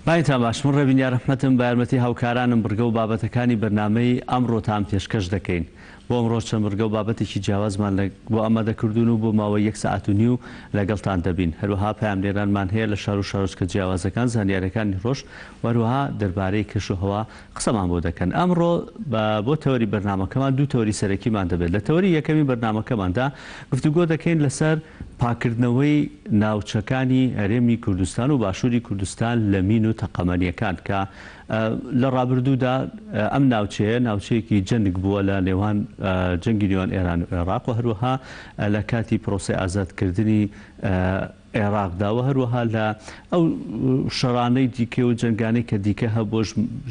بەیانتان باش، من ڕێبین یارەحمەتم، بە یارمەتی هاوکارانم بڕگە و بابەتەکانی بەرنامەی ئەمڕۆتان پێشکەش دەکەین. بۆ ئەمڕۆ چەند بڕگە و بابەتێکی جیاوازمان لە بۆ ئامادە کردوون و بۆ ماوەی یەک سەعات و نیو لەگەڵتان دەبین. هەروەها پەیامنێرانمان هەیە لە شار و شارۆچکە جیاوازەکان زانیارییەکانی ڕۆژ و هەروەها دەربارەی کەشوهەوا قسەمان بۆ دەکەن. ئەمڕۆ بە بۆ تەوەری بەرنامەکەمان دوو تەوەری سەرەکیمان دەبێت. لە تەوەری یەکەمی بەرنامەکەماندا گفتوگۆ دەکەین لەسەر پاککردنەوەی ناوچەکانی هەرێمی کوردستان و باشووری کوردستان لە مین و تەقەمەنییەکان کە لە ڕابردوودا ئەم ناوچەیە ناوچەیەکی جەنگ بووە لە نێوان جەنگی نێوان ئێران و عێراق و هەروەها لە کاتی پرۆسەی ئازادکردنی عێراقدا و هەروەها لە ئەو شەڕانەی دیکە و جەنگانەی کە دیکە هەبووە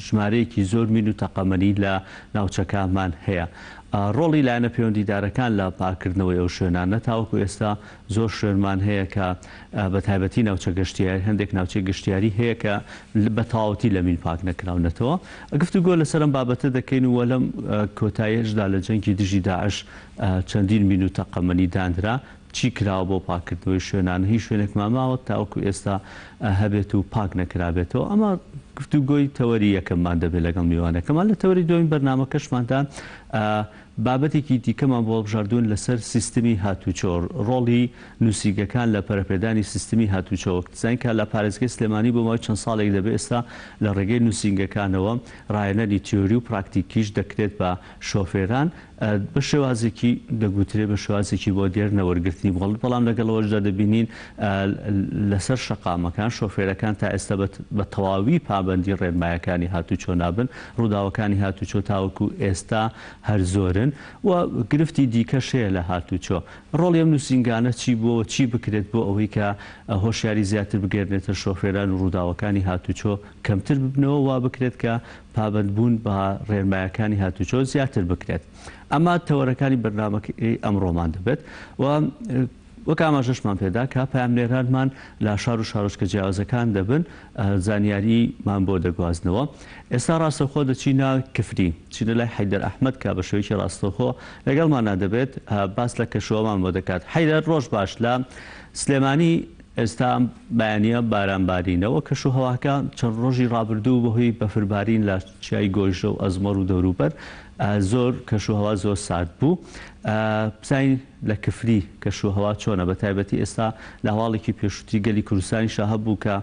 ژمارەیەکی زۆر مین و تەقەمەنی لە ناوچەکەمان هەیە. ڕۆڵی لایەنە پەیوەندیدارەکان لە پاککردنەوەی ئەو شوێنانە تاوەکو ئێستا زۆر شوێنمان هەیە کە بە تایبەتی ناوچە گەشتیاری هەندێک ناوچەی گەشتیاری هەیە کە بە تەواوەتی لە مین پاک نەکراونەتەوە. گفتوگۆ لەسەر ئەم بابەتە دەکەین و لەم کۆتاییەشدا لە جەنگی دژی داعش چەندین مین و تەقەمەنی دانرا. چی کراوە بۆ پاککردنەوەی شوێنان؟ هیچ شوێنێکمان ماوە تاوەکو ئێستا هەبێت و پاک نەکرابێتەوە؟ ئەمە گفتوگۆی تەوەری یەکەممان دەبێت لەگەڵ میوانەکەمان. لە تەوەری دووەمی بەرنامەکەشماندا بابەتێکی دیکەمان بۆ هەڵبژاردوون لەسەر سیستمی هاتوچۆ، ڕۆڵی نووسینگەکان لە پەرەپێدانی سیستمی هاتوچۆ. وەک دەزانین کە لە پارێزگای سلێمانی بۆ ماوەی چەند ساڵێک دەبێت ئێستا لە ڕێگەی نووسینگەکانەوە ڕاهێنانی تیۆری و پراکتیکیش دەکرێت بە شۆفێران. بە شێوازێکی دەگوترێ بە شێوازێکی مۆدێرنە وەرگرتنی مۆڵەت، بەڵام لەگەڵ ئەوەشدا دەبینین لەسەر شەقامەکان شۆفێرەکان تا ئێستا بە تەواوی پابەندی ڕێنمایەکانی هاتوچۆ نابن، ڕووداوەکانی هاتوچۆ تاوەکو ئێستا هەر زۆرن و گرفتی دیکەش هەیە لە هاتوچۆ. ڕۆڵی ئەم نووسینگانە چی بووە و چی بکرێت بۆ ئەوەی کە هۆشیاری زیاتر بگەیەنرێتە شۆفێران و ڕووداوەکانی هاتوچۆ کەمتر ببنەوە وا بکرێت کە پابەندبوون بە ڕێنمایەکانی هاتوچۆ زیاتر بکرێت. ئەمە تەوەرەکانی بەرنامەکەی ئەمڕۆمان دەبێت و وەک ئاماژەشمان پێدا کە پەیامنێرانمان لە شار و شارۆچکە جیاوازەکان دەبن زانیاریمان بۆ دەگوازنەوە. ئێستا ڕاستەوخۆ دەچینە کفری، چینە لای حەیدەر ئەحمەد کە بە شێوەیەکی ڕاستەوخۆ لەگەڵمانا دەبێت باس لە کەشوهەوامان بۆ دەکات. حەیدەر ڕۆژ باش لە سلێمانی ئێستا ئەم بەیانییە باران بارینە و کەش و هەواکە چەند ڕۆژی ڕابردوو بەهۆی بەفربارین لە چیای گۆیژە و ئەزمەڕ و دەوروبەر زۆر کەش و هەوا زۆر سارد بوو. بزانین لە کفری کەش و هەوا چۆنە بە تایبەتی ئێستا لە هەواڵێکی پێشووتری گەلی کوردستانیشا هەبوو کە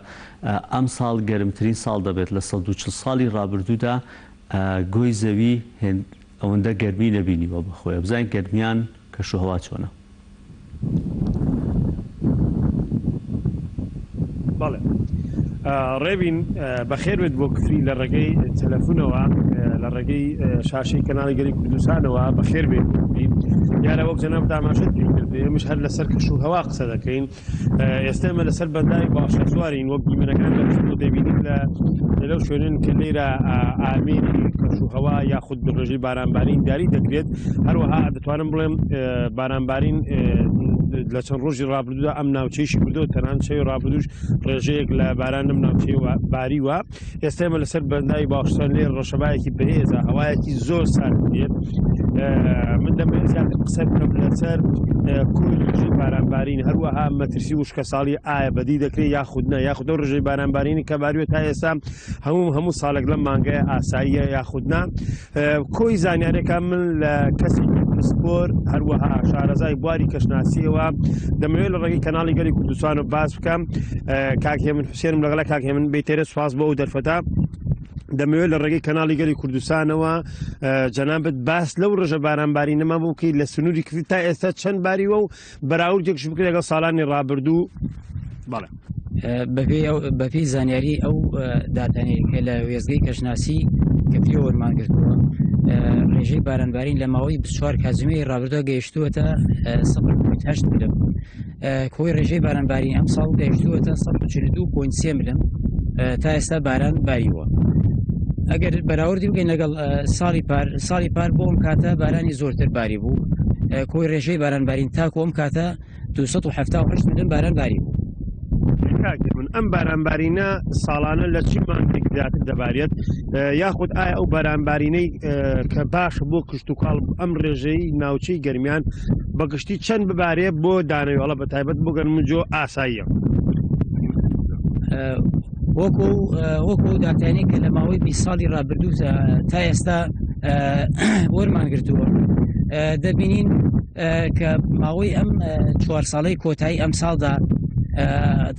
ئەمساڵ گەرمترین ساڵ دەبێت لە 140 ساڵی ڕابردوودا گۆی زەوی هێند ئەوەندە گەرمی نەبینیوە بەخۆیە بزانین گەرمیان کەش و هەوا چۆنە. بەڵێ ڕێبین بەخێربێت بۆ کفری لە ڕێگەی تەلەفونەوە لە ڕێگەی شاشەی کەناڵی گەلی کوردستانەوە بەخێر بێت دیارە وەک جەناب داماشت پێ کرد ئێمەش هەر لەسەر کەش و هەوا قسە دەکەین ئێستا ئێمە لەسەر بەنداوی باشەسوارین وەک دیمەنەکان لە پشتەوە دەبینین لە لەو شوێنن کە لێرە ئامێری کەش و هەوا یاخود ڕێژەی بارانبارین دیاری دەکرێت هەروەها دەتوانم بڵێم بارانبارین لە چەند ڕۆژی ڕابردوودا ئەم ناوچەیشی بردەوە تەنان شەوی ڕابردووش ڕێژەیەک لە باران لەم ناوچەیە باریوە ئێستا ئێمە لەسەر بەنداوی باوشتان لێ ڕەشەبایەکی بەهێزە هەوایەکی زۆر سارد دێت من دەمەوێت زیاتر قسە بکەم لەسەر کۆی ڕێژەی بارانبارین هەروەها مەترسی وشکەساڵی ئایا بەدی دەکرێت یاخود نە یاخود ئەو ڕێژەی بارانبارینی کە باروێت تا ئێستا هەموو هەموو ساڵێک لەم مانگەیە ئاساییە یاخود نا کۆی زانیارەکان من لە کەسێکی پسپۆر هەروەها شارەزای بواری کەشناسیەوە دەمەوێت لە ڕێگەی کەناڵی گەلی کوردستان و باس بکەم کاک هێمن حوسێنم لەگەڵە کاک هێمن بێتێرە سواز بۆ ئەو دەرفەتە دەمەوێت لە ڕێگەی کەناڵی گەلی کوردستانەوە جەنابت باس لەو ڕژە بارانباری نەما بۆ بکەیت لە سنووری کفری تا ئێستا چەند باریوە و بەراوردێکش بکرێت لەگەڵ ساڵانی ڕابردوو بەڵێ. بەپێی زانیاری ئەو داتانەی کە لە وێستگەی کەشناسی کفری وەرمان گرتووە ڕێژەی بارانبارین لە ماوەی 24 کاتژمێری ڕابردووە گەیشتووەتە 0.8 ملم کۆی ڕێژەی بارانبارین ئەم ساڵ گەیشتووەتە 142.3 ملم تا ئێستا باران باریوە ئەگەر بەراوردی بکەین لەگەڵ ساڵی پار ساڵی پار بۆ ئەم کاتە بارانی زۆرتر باری بوو کۆی ڕێژەی بارانبارین تاکو ئەم کاتە 278 ملم باران باری بوو. کاک من ئەم بارانبارینە ساڵانە لە چی مانگێک زیاتر دەبارێت یاخود ئایا ئەو بارانبارینەی کە باشە بۆ کشتتوکاڵ ئەم ڕێژەی ناوچەی گەرمیان بەگشتی چەند ببارێ بۆ دانەوێڵە بە تایبەت بۆ گەنم و جۆ ئاساییە؟ وەکو وەکو داتایانەی کە لە ماوەی 20 ساڵی ڕابردوو تا ئێستا وەرمان گرتووە دەبینین کە ماوەی ئەم چوار ساڵەی کۆتایی ئەم ساڵدا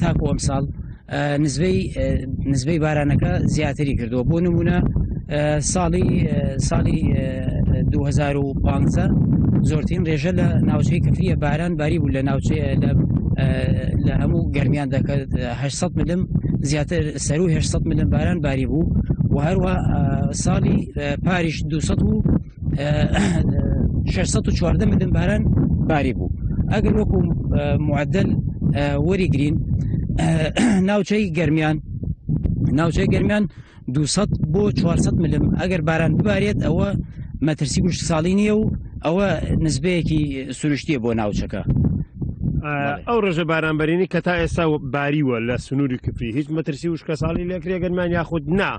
تاکو ئەم ساڵ نزبەی نزبەی بارانەکە زیاتری کردووە بۆ نمونە ساڵی ساڵی 2015 زۆرترین ڕێژە لە ناوچەی کفریە باران باری بوو لە ناوچەیە لە هەموو گەرمیان دەکرد 800 ملم زیاتر سەرو 800 ملم باران باری بوو و هەروە ساڵی پاریش 200 614 ملم باران باری بوو ئەگەر وەکو معدل وەریگرین ناوچەی گەرمیان ناوچەی گەرمیان 200 بۆ 400 ملم ئەگەر باران ببارێت ئەوە مەترسی وشکساڵی نییە و ئەوە نزبەیەکی سروشتیە بۆ ناوچەکە. ئەو ڕێژە بارانبەرینی کە تا ئێستا باریوە لە سنووری کفری هیچ مەترسی وشکەساڵی لێکرێ گەرمان یاخود نا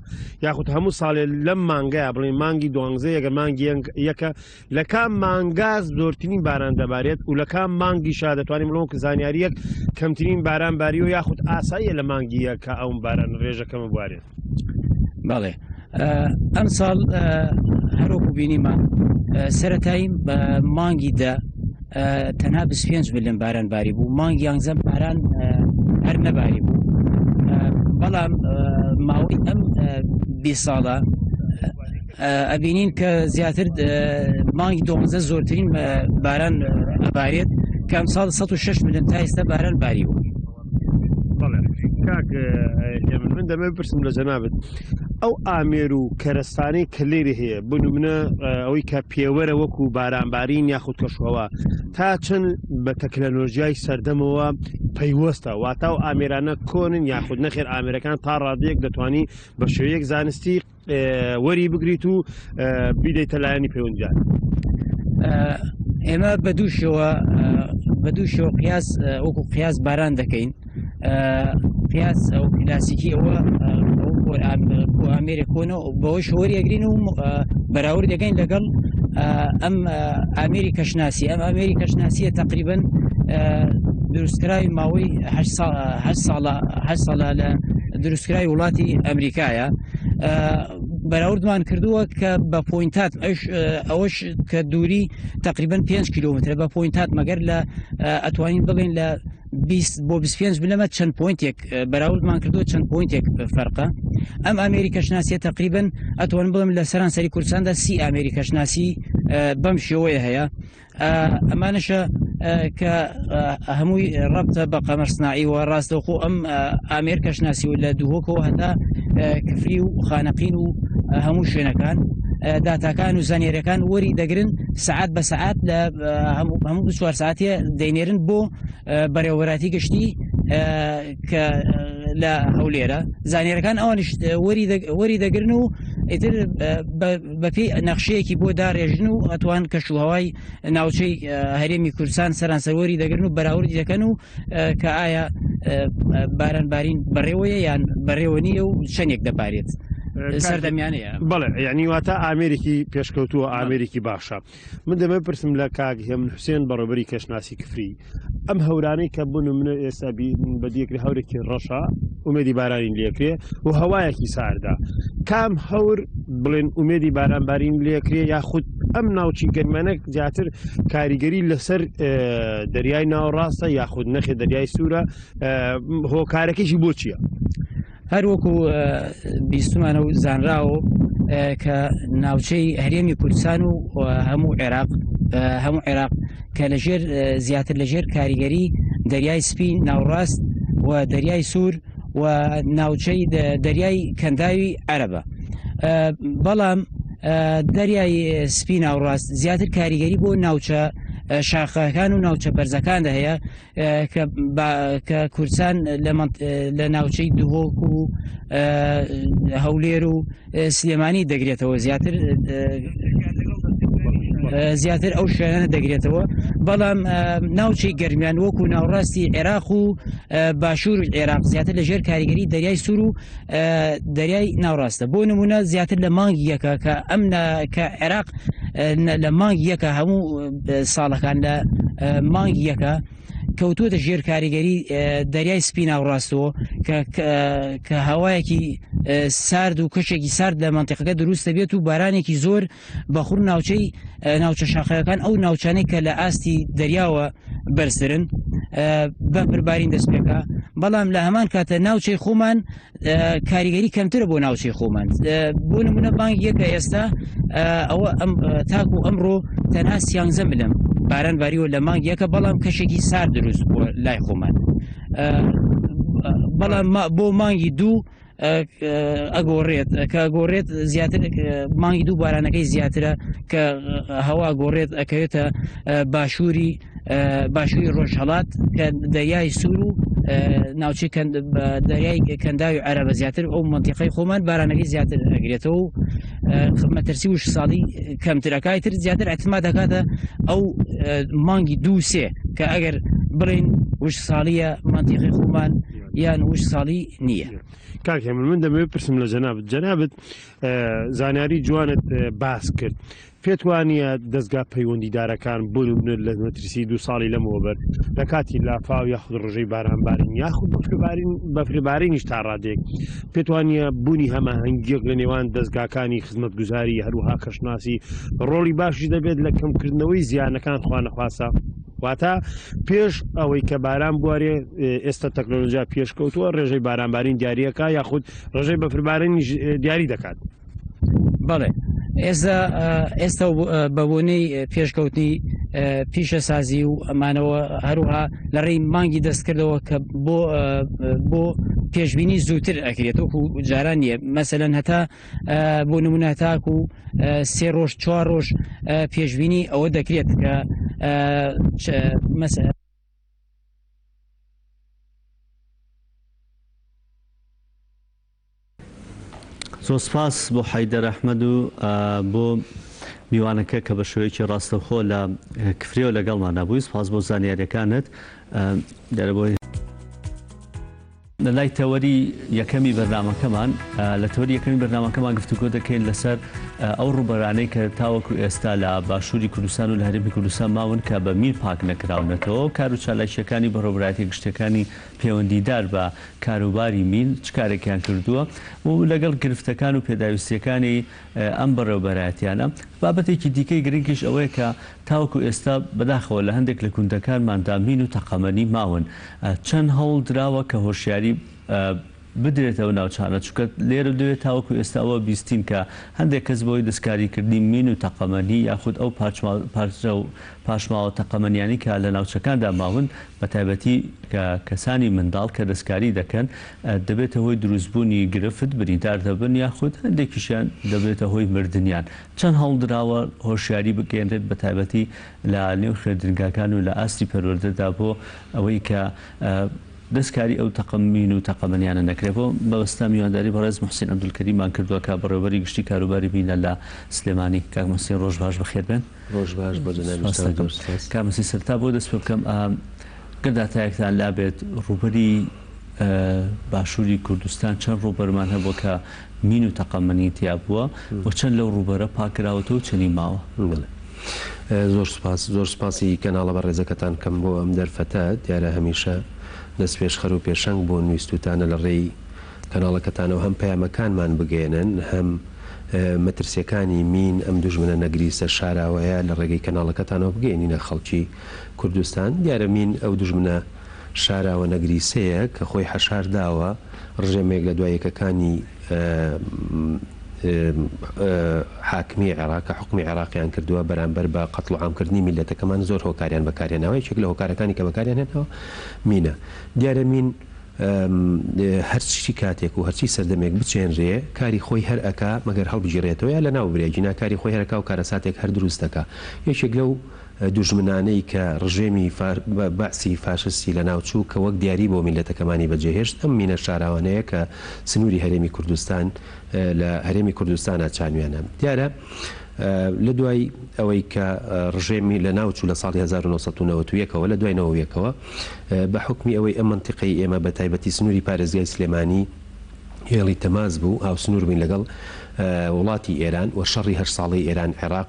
یاخود هەموو ساڵێ لەم مانگەیە بڵێن مانگی دوانزە یەگە مانگی یەکە لە کام مانگا زۆرترین باران دەبارێت و لە کام مانگیشا دەتوانین بڵێن کە زانیاریەک کەمترین باران باری و یاخود ئاساییە لە مانگی یەکە ئەو باران ڕێژەکەمە بوارێت. بەڵێ ئەم ساڵ هەروەکو بینیمان سەتایی بە مانگی دە تەنها 25 ملیۆن باران باری بوو مانگ یانزەم باران هەر نەباری بوو بەڵام ماوەی ئەم 20 ساڵە ئەبینین کە زیاتر مانگی دۆنزە زۆرترین باران ئەبارێت کە ئەم ساڵ 106 ملیۆن تا ئێستا باران باری بوو. کاک من دەمێ بپرسم لە جەنابت ئەو ئامێر و کەرەستانەی کە لێری هەیە بۆ نمونە ئەوەی کە پێوەرە وەکو بارانبارین یاخود کەشوهەوا تا چەند بە تەکنەلۆژیای سەردەمەوە پەیوەستە واتا و ئامێرانە کۆنن یاخود نەخێر ئامێرەکان تا ڕادەیەک دەتوانی بە شێوەیەک زانستی وەری بگریت و بیدەیتە لایەنی پەیوەندیدار. ئێمە بە دوو شێوە بە دوو شێوە قیاس وەکو قیاس باران دەکەین قیاس ئەو کلاسیکی ئەوە ئامێرێک کۆنە بەوەی شۆری ئەگرین و بەراورد دەکەین لەگەڵ ئەم ئامێری کەشناسی ئەم ئامێری کەشناسیە تقریبن دروستکراوی ماوەی هە ساڵە هە ساڵە لە دروستکراوی وڵاتی ئەمریکایە بەراوردمان کردووە کە بە پوینتات ئەوەش کە دووری تقریبا 5 کیلومترە بە پوینتات مەگەر لە ئەتوانین بڵێن لە 20 بۆ 25 بلەمە چەند پوینتێک بەراوردمان کردووە چەند پوینتێک فەرقە ئەم ئامێری کەشناسیە تقریبا ئەتوانم بڵێم لە سەرانسەری کوردستاندا سی ئامێری کەشناسی بەم شێوەیە هەیە ئەمانەشە کە هەمووی ڕەبتە بە قەمەر سناعی و ڕاستەوخۆ ئەم ئامێر کەشناسی و لە دهۆکەوە هەتا کفری و خانەقین و هەموو شوێنەکان داتاکان و زانیاریەکان وەری دەگرن سعات بە سعات لە هەموو 24 ساعتێ دەینێرن بۆ بەرێوەبەراتی گشتی کە لە هەولێرە زانیارەکان ئەوانش وەری دەگرن و ئیتر بەپێی نەخشەیەکی بۆ داڕێژن و ئەتوان کەش و هەوای ناوچەی هەرێمی کوردستان سەرانسەروەری دەگرن و بەراوردی دەکەن و کە ئایا باران بارین بەڕێوەیە یان بەڕێوە نییە و چەندێک دەبارێت سەردەمیانەیە بەڵێ یعنی واتە ئامێرێکی پێشکەوتووە ئامێرێکی باشە من دەمەوێت بپرسم لە کاک هێمن حوسێن بەڕێوەبەری کەشناسی کفری ئەم هەورانەی کە بۆ نمونە ئێستا بەدیەکرێ هەورێکی ڕەشە ئومێدی بارانی لێکرێ و هەوایەکی ساردا کام هەور بڵێن ئومێدی بارانبارین لێکرێ یاخود ئەم ناوچی گەرمانە زیاتر کاریگەری لەسەر دەریای ناوەڕاستە یاخود نەخێ دەریای سوورە هۆکارەکەشی بۆ چییە؟ هەر وەکو بیستمانە و زانراوە کە ناوچەی هەرێمی کوردستان و هەموو عێراق هەموو عێراق کە لەژێر زیاتر لەژێر کاریگەری دەریای سپی ناوڕاست و دەریای سوور و ناوچەی دەریای کەنداوی عەرەبە بەڵام دەریای سپی ناوڕاست زیاتر کاریگەری بۆ ناوچە شاخەکان و ناوچە بەرزەکاندا هەیە کە کوردستان لە ناوچەی دهۆک و هەولێر و سلێمانی دەگرێتەوە زیاتر زیاتر ئەو شوێنانە دەگرێتەوە بەڵام ناوچەی گەرمیان وەکو ناوڕاستی عێراق و باشوور عێراق زیاتر لە ژێر کاریگەری دەریای سوور و دەریای ناوڕاستە بۆ نمونە زیاتر لە مانگ یەکە کە ئەم کە عێراق لە مانگ یەکە هەموو ساڵەکان لە مانگ یەکە کەوتووەتە ژێر کاریگەری دەریای سپی ناوڕاستەوە کە کە هەوایەکی سارد و کەشێکی سارد لە مەنتیقەکە دروست دەبێت و بارانێکی زۆر بەخوڕ ناوچەی ناوچە شاخەکان ئەو ناوچانەی کە لە ئاستی دەریاوە بەرزترن بەفر بارین دەست پێکا بەڵام لە هەمان کاتە ناوچەی خۆمان کاریگەری کەمترە بۆ ناوچەی خۆمان بۆ نمونە بانگ یەکە ئێستا ئەوە ئەم تاکو ئەمڕۆ تەنها سیانزە ملم باران باریوە لە مانگ یەکە بەڵام کەشێکی سارد دروست بووە لای خۆمان بەڵام بۆ مانگی دوو ئەگۆڕێت کە گۆڕێت زیاتر مانگی دوو بارانەکەی زیاترە کە هەوا گۆڕێت ئەکەوێتە باشووری باشووری ڕۆژهەڵات کە دەریای سوور و ناوچەی دەریای کەنداوی عەرەبە زیاتر ئەو منتیقەی خۆمان بارانەکەی زیاتر ئەگرێتەوە و مەترسی وش ساڵی کەمترەکای تر زیاتر احتما دەکاتە ئەو مانگی دوو سێ کە ئەگەر بڵین وش ساڵیە منتیقی خۆمان یان وش ساڵی نییە. کاک هێمن من دەمەوێت پرسم لە جەنابت جەنابت زانیاری جوانت باس کرد پێت وانییە دەزگا پەیوەندیدارەکان بۆ نمونە لە مەترسی دوو ساڵی لەمەوبەر لە کاتی لافاو یاخود ڕژەی بارانبارین یاخود بەفربارین بەفربارینیش تا ڕادەیەک پێت وانییە بوونی هەماهەنگییەک لە نێوان دەزگاکانی خزمەتگوزاری هەروەها کەشناسی ڕۆڵی باشی دەبێت لە کەمکردنەوەی زیانەکان خوانەخواستە واتە پێش ئەوەی کە باران بوارێ ئێستا تەکنۆلۆژیا پێشکەوتووە ڕێژەی بارانبارین دیاریەکە یاخود ڕێژەی بەفربارینیش دیاری دەکات. بەڵێ ئێستا ئێستا بە بۆنەی پێشکەوتنی پیشەسازی و ئەمانەوە هەروها لە ڕێی مانگی دەستکردەوە کە بۆ بۆ پێشبینی زووتر ئەکرێت وەکو جاران نییە مەسەلەن هەتا بۆ نمونە تاکو سێ ڕۆژ چوار ڕۆژ پێشبینی ئەوە دەکرێت کە مەسە زۆر سپاس بۆ حەیدەر ئەحمەد و بۆ میوانەکە کە بە شێوەیەکی ڕاستەوخۆ لە کفریەوە لەگەڵماندا بووی سپاس بۆ زانیاریەکانت دیارە بۆ لە لای تەوەری یەکەمی بەرنامەکەمان لە تەوەری یەکەمی بەرنامەکەمان گفتوگۆ دەکەین لەسەر ئەو ڕووبەرانەی کە تاوەکو ئێستا لە باشووری کوردستان و لە هەرێمی کوردستان ماون کە بە مین پاک نەکراونەتەوە کار و چالاکییەکانی بەڕێوەبەرایەتیە گشتیەکانی پەیوەندیدار بە کاروباری مین چ کارێکیان کردووە و لەگەڵ گرفتەکان و پێداویستییەکانی ئەم بەڕێوەبەرایەتیانە. بابەتێکی دیکەی گرنگیش ئەوەیە کە تاوەکو ئێستا بەداخەوە لە هەندێک لە گوندەکانماندا مین و تەقەمەنی ماون. چەند هەوڵ دراوە کە هۆشیاری بدرێتە ئەو ناوچانە، چونکە لێرە و لەوێ تاوەکو ئێستا ئەوە بیستین کە هەندێک کەس بەهۆی دەستکاریکردنی مین و تەقەمەنی یاخود ئەو پارچە و پاشماوە تەقەمەنیانەی کە لە ناوچەکاندا ماون، بەتایبەتی کە کەسانی منداڵ کە دەستکاری دەکەن، دەبێتە هۆی دروستبوونی گرفت، بریندار دەبن یاخود هەندێکیشیان دەبێتە هۆی مردنیان. چەند هەوڵدراوە هۆشیاری بگەیەنرێت بەتایبەتی لە نێو خوێندنگاکان و لە ئاستی پەروەردەدا بۆ ئەوەی کە دەستکاری ئەو تەقەمین و تەقەمەنیانە نەکرێت. بۆ مەبەستە میوانداری بەڕێز موحسین عەبدولکەریممان کردووە کە بەڕێوەبەری گشتی کاروباری مینە لە سلێمانی. کاک موحسین ڕۆژ باش بەخێر بێن. ڕۆژ باش بۆ جەنابیشتان سپاس دەکەم. زۆر سپاس. کاک موحسین سەرەتا بۆ دەست پێ بکەم گەر داتایەکتان لابێت ڕووبەری باشووری کوردستان چەند ڕووبەرمان هەبووە کە مین و تەقەمەنی تیا بووە و چەند لەو ڕووبەرە پاککراوەتەوە و چەنی ماوە؟ بەڵێ زۆر سوپاس زۆر سوپاسی کەناڵە بەڕێزەکەتان بکەم بۆ ئەم دەرفەتە دیارە هەمیشە دەستپێشخەر و پێشەنگ بوون ویستووتانە لە ڕێی کەناڵەکەتانەوە هەم پەیامەکانمان بگەیەنن هەم مەترسیەکانی مین ئەم دوژمنە نەگریسە شاراوەیە لە ڕێگەی کەناڵەکەتانەوە بگەیەنینە خەڵکی کوردستان دیارە مین ئەو دوژمنە شاراوە نەگریسەیە کە خۆی حەشار داوە ڕژێمێک لە دوای یەکەکانی حاکمی عێراق کە حوکمی عێراقیان کردووە بەرامبەر بە قەتڵوعامکردنی میللەتەکەمان زۆر هۆکاریان بەکارهێناوە یەکێک لە هۆکارەکانی کە بەکاریان هێناوە مینە دیارە مین هەرچی کاتێک و هەرچی سەردەمێک بچێنرێ کاری خۆی هەر ئەکا مەگەر هەڵبگیڕێتەوە یا لەناو برێ گینا کاری خۆی هەر ئەکا و کارەساتێک هەر دروست دەکا یەکێک لەو دوژمنانەی کە ڕژێمی بەعسی فاشستی لەناوچوو کە وەک دیاری بۆ میللەتەکەمانی بەجێهێشت ئەم مینە شاراوانەیە کە سنووری هەرێمی کوردستان لە هەرێمی کوردستانا چانویانە دیارە لە دوای ئەوەی کە ڕژێمی لەناوچوو لە ساڵی 1991 ەوە لە دوای 91 ەوە بە حوکمی ئەوەی ئەم مەنتیقەی ئێمە بە تایبەتی سنووری پارێزگای سلێمانی هێڵی تەماس بوو هاوسنوور بووین لەگەڵ وڵاتی ئێران و شەڕی هەشت ساڵەی ئێران عێراق.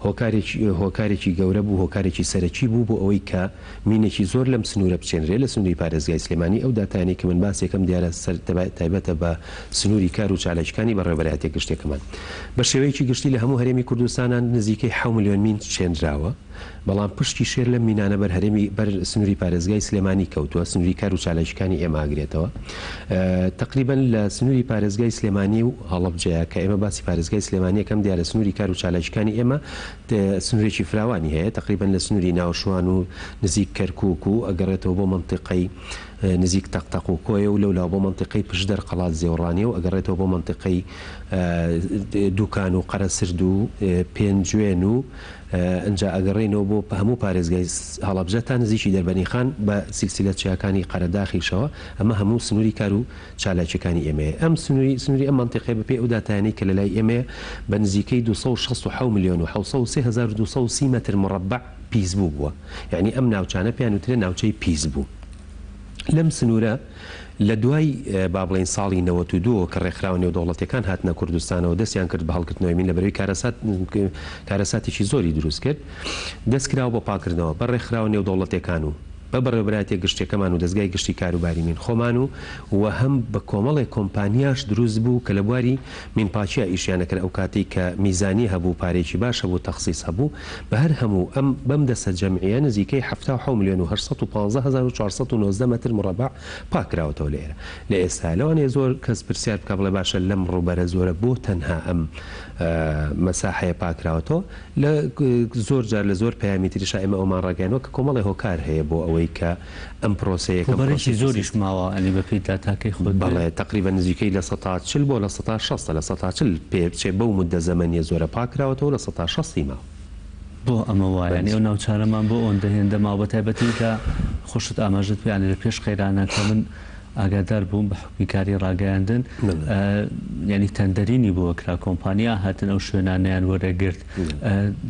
هۆکارێکی هۆکارێکی گەورە بوو، هۆکارێکی سەرەکی بوو بۆ ئەوەی کە مینێکی زۆر لەم سنوورە بچێنرێ لە سنووری پارێزگای سلێمانی، ئەو داتایانەی کە من باسیەکەم دیارە سەر تایبەتە بە سنووری کار و چالاکیکانی بەڕێوەبەرایەتیە گشتیەکەمان. بە شێوەیەکی گشتی لە هەموو هەرێمی کوردستانان نزیکەی حەو ملیۆن مین چێنراوە. بەڵام پشکی شێر لەم مینانە بەر هەرێمی بەر سنووری پارێزگای سلێمانی کەوتووە، سنووری کار و چالاکیکانی ئێمە ئەگرێتەوە. تەقریبەن لە سنووری پارێزگای سلێمانی و هەڵەبجەیە کە ئێمە باسی پارێزگای سلێمانی ئەکەم دیارە سنووری کار و چالاکیکانی ئێمە سنوورێکی فراوانی هەیە تەقریبەن لە سنووری ناوشوان و نزیک کەرکووک و ئەگەڕێتەوە بۆ مەنتیقەی نزیک تەق تەق و کۆیە و لەولاوە بۆ مەنتیقەی پشدەر قەڵادزێ و ڕانیە و ئەگەڕێتەوە بۆ مەنتیقەی دوکان و قەرەسرد و پێنجوێن و ئنجا ئەگەڕێینەوە بۆ هەموو پارێزگای هەڵەبجە تا نزیکی دەربەنیخان بە سیلسیلە چیاکانی قەرەداخیشەوە، ئەمە هەموو سنووری کار و چالاکیەکانی ئێمەیە. ئەم سنووری سنووری ئەم مەنتیقەیە بە پێی ئەو داتایانەی کە لە لای ئێمەیە بە نزیکەی 267 ملیۆن و 703 هەزار و 230 مەتر مڕەبەع پیسبوو بووە. یەعنی ئەم ناوچانە پێیان وترێ ناوچەی پیسبوو. لەم سنوورە لە دوای با بڵێین ساڵی 92 ەوە کە ڕێکخراوە نێودەوڵەتیەکان هاتنە کوردستانەوە دەستیان کرد بە هەڵگرتنەوەی مین لەبەرەوەی کارەسات کارەساتێکی زۆری دروست کرد دەست کراوە بە پاکردنەوە بە ڕێکخراوە نێودەوڵەتیەکان و بە بەڕێوەبەرایەتیە گشتیەکەمان و دەزگای گشتی کاروباری مین خۆمان و و هەم بە کۆمەڵێک کۆمپانیاش دروست بوو کە لە بواری مین پاکیا ئیشیان ئەکرد ئەو کاتەی کە میزانیە هەبوو پارەیەکی باش هەبوو تەخسیس هەبوو بە هەر هەموو ئەم بەم دەسە جەمعیە نزیکەی 77 ملیۆن و 815 هەزار و 419 مەتر مڕەبەع پاک کراوەتەوە لە ئێرە لە ئێستا لەوانەیە زۆر کەس پرسیار بکا بڵێ باشە لەم ڕووبەرە زۆرە بۆ تەنها ئەم مەساحەیە پاک کراوەتەوە لە زۆر جار لە زۆر پەیامی تریشا ئێمە ئەومان ڕاگەیاندوە کە کۆمەڵێ هۆکار هەیە بۆ ئەوەی کە ئەم پرۆسەیە کەم ڕووبەرێکی زۆریش ماوە ئەنی بە پێی داتاکەی خۆت بێ. بەڵێ تەقریبەن نزیکەی 40% بۆ 60% 40% پێ بچێ بەو موددە زەمەنیە زۆرە پاک کراوەتەوە 60% ی ماوە. بۆ ئەمە وایە یانی ئەو ناوچانەمان بۆ ئەوەندە هێندە ماوە بە تایبەتی کە خۆشت ئاماژەت پێ یانی لە پێش قەیرانە کە من ئاگادار بووم بە حوکمی کاری ڕاگەیاندن یانی تەندەرینی بۆ کرا کۆمپانیا هاتن ئەو شوێنانەیان وەرەگرت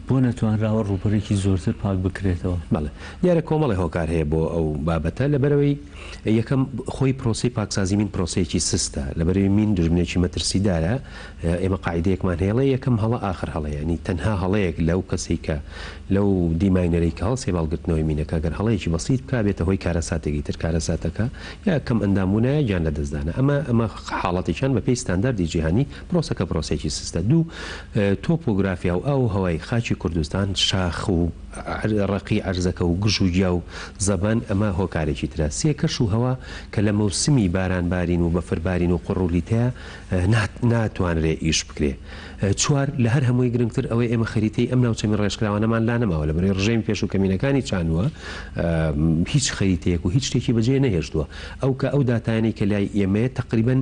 بۆ نەتوانراوە ڕووبەرێکی زۆرتر پاک بکرێتەوە؟ بەڵێ دیارە کۆمەڵێ هۆکار هەیە بۆ ئەو بابەتە لەبەرئەوەی یەکەم خۆی پرۆسەی پاکسازی مین پرۆسەیەکی سستە لەبەرئەوەی مین دوژمنێکی مەترسیدارە ئێمە قاعیدەیەکمان هەیە ئەڵێ یەکەم هەڵە ئاخر هەڵەیە یانی تەنها هەڵەیەک لەو کەسەی کە لەو دیماینەرەی کە هەڵسێ بە هەڵگرتنەوەی مینەکە گەر هەڵەیەکی بەسیت بکا بێتە هۆی کارەساتێکی تر کارەساتەکە یا کەم ئەندام بوونە یا گیان لەدەستدانە ئەمە ئەمە حاڵەتێکیان بەپێی ستانداردی جیهانی پرۆسەکە پرۆسەیەکی سستە دوو تۆپۆگرافیا و ئاو و هەوای خاکی کوردستان شاخ و ڕەقی عەرزەکە و گژ و گیا و زەبەن ئەمە هۆکارێکی ترە سێ کەش و هەوا کە لە مەوسمی باران بارین و بەفر بارین و قوڕ و لیتەیە ناتوانرێ ئیش بکرێ. چوار، لە هەر هەمووی گرنگتر ئەوەی ئێمە خەریتەی ئەم ناوچە مینڕێژکراوانەمان لا نەماوە، لەبەرەی ڕژێمی پێشوو کە مینەکانی چانووە هیچ خەریتەیەک و هیچ شتێکی بەجێ نەهێشتووە. ئەو کە ئەو داتایانەی کە لای ئێمەیە تەقریبەن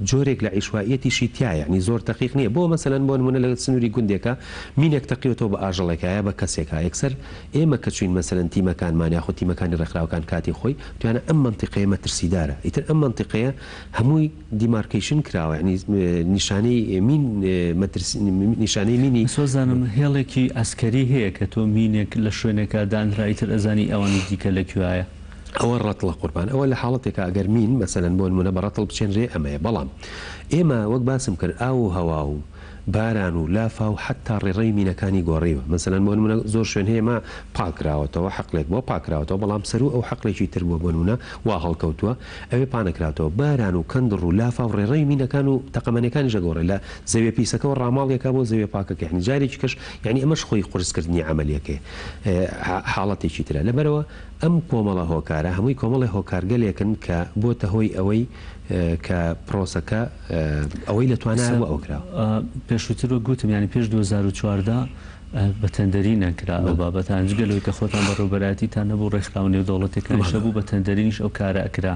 جۆرێک لە عیشوائیەتیشی تیایە یانی زۆر دەقیق نییە. بۆ مەسەلەن بۆ نموونە لە سنووری گوندێکا مینێک تەقیوەتەوە بە ئاژەڵێکا یا بە کەسێکا یەکسەر ئێمە کە چووین مەسەلەن تیمەکانمان یاخود تیمەکانی ڕێکخراوەکان کاتی خۆی وتویانە ئەم مەنتیقەیە مەترسیدارە ئیتر ئەم مەنتیقەیە هەمووی دیمارکەیشن کراوە یانی نیشانەی مین مەترسی نیشانەی مینی. سۆزانم هێڵێکی عەسکەری هەیە کە تۆ مینێک لە شوێنێکا دانرا ئیتر ئەزانی ئەوانی دیکە لە کوێایە. ئەوە ڕەتڵە قوربان ئەوە لە حاڵەتێکا ئەگەر مین مەسەلەن بۆ نموونە بە ڕەتڵ بچێنرێ ئەمەیە بەڵام ئێمە وەک باسم کرد ئاو و هەوا و باران و لافاو حەتتا ڕێڕەوی مینەکانی گۆڕیوە مەسەلەن بۆ نمونە زۆر شوێن هەیە ما پاکراوەتەوە حەقلێک بووە پاکراوەتەوە بەڵام سەروو ئەو حەقلێکی تر بووە بۆ نمونە وا هەڵکەوتووە ئەوێ پانەکراوتەوە باران و کەندڕ و لافاو ڕێڕەوی مینەکان و تەقەمەنیەکانیش ئەگۆڕێ لە زەویە پیسەکەوە ڕاماڵیەکا بۆ زەویە پاکەکە یانی جارێکی کەش یانی ئەمەش خۆی قورس کردنی عەمەلیەکەیە حاڵەتێکی ترە لەبەرئەوە ئەم کۆمەڵە هۆکارە هەمووی کۆمەڵێ هۆکارگەلێکن کە بۆتە هۆی ئەوەی کە پرۆسەکە ئەوەی لە توانایە بۆ ئەو کراوە. پێشووتر وەک گوتم یانی پێش 2014 بە تەندەری نەکرا ئەو بابەتان جگە لەوەی کە خۆتان بەڕێوەبەرایەتیتان نەبوو ڕێکخراوە نێودەوڵەتیەکانیش هەبوو بە تەندەرینیش ئەو کارە ئەکرا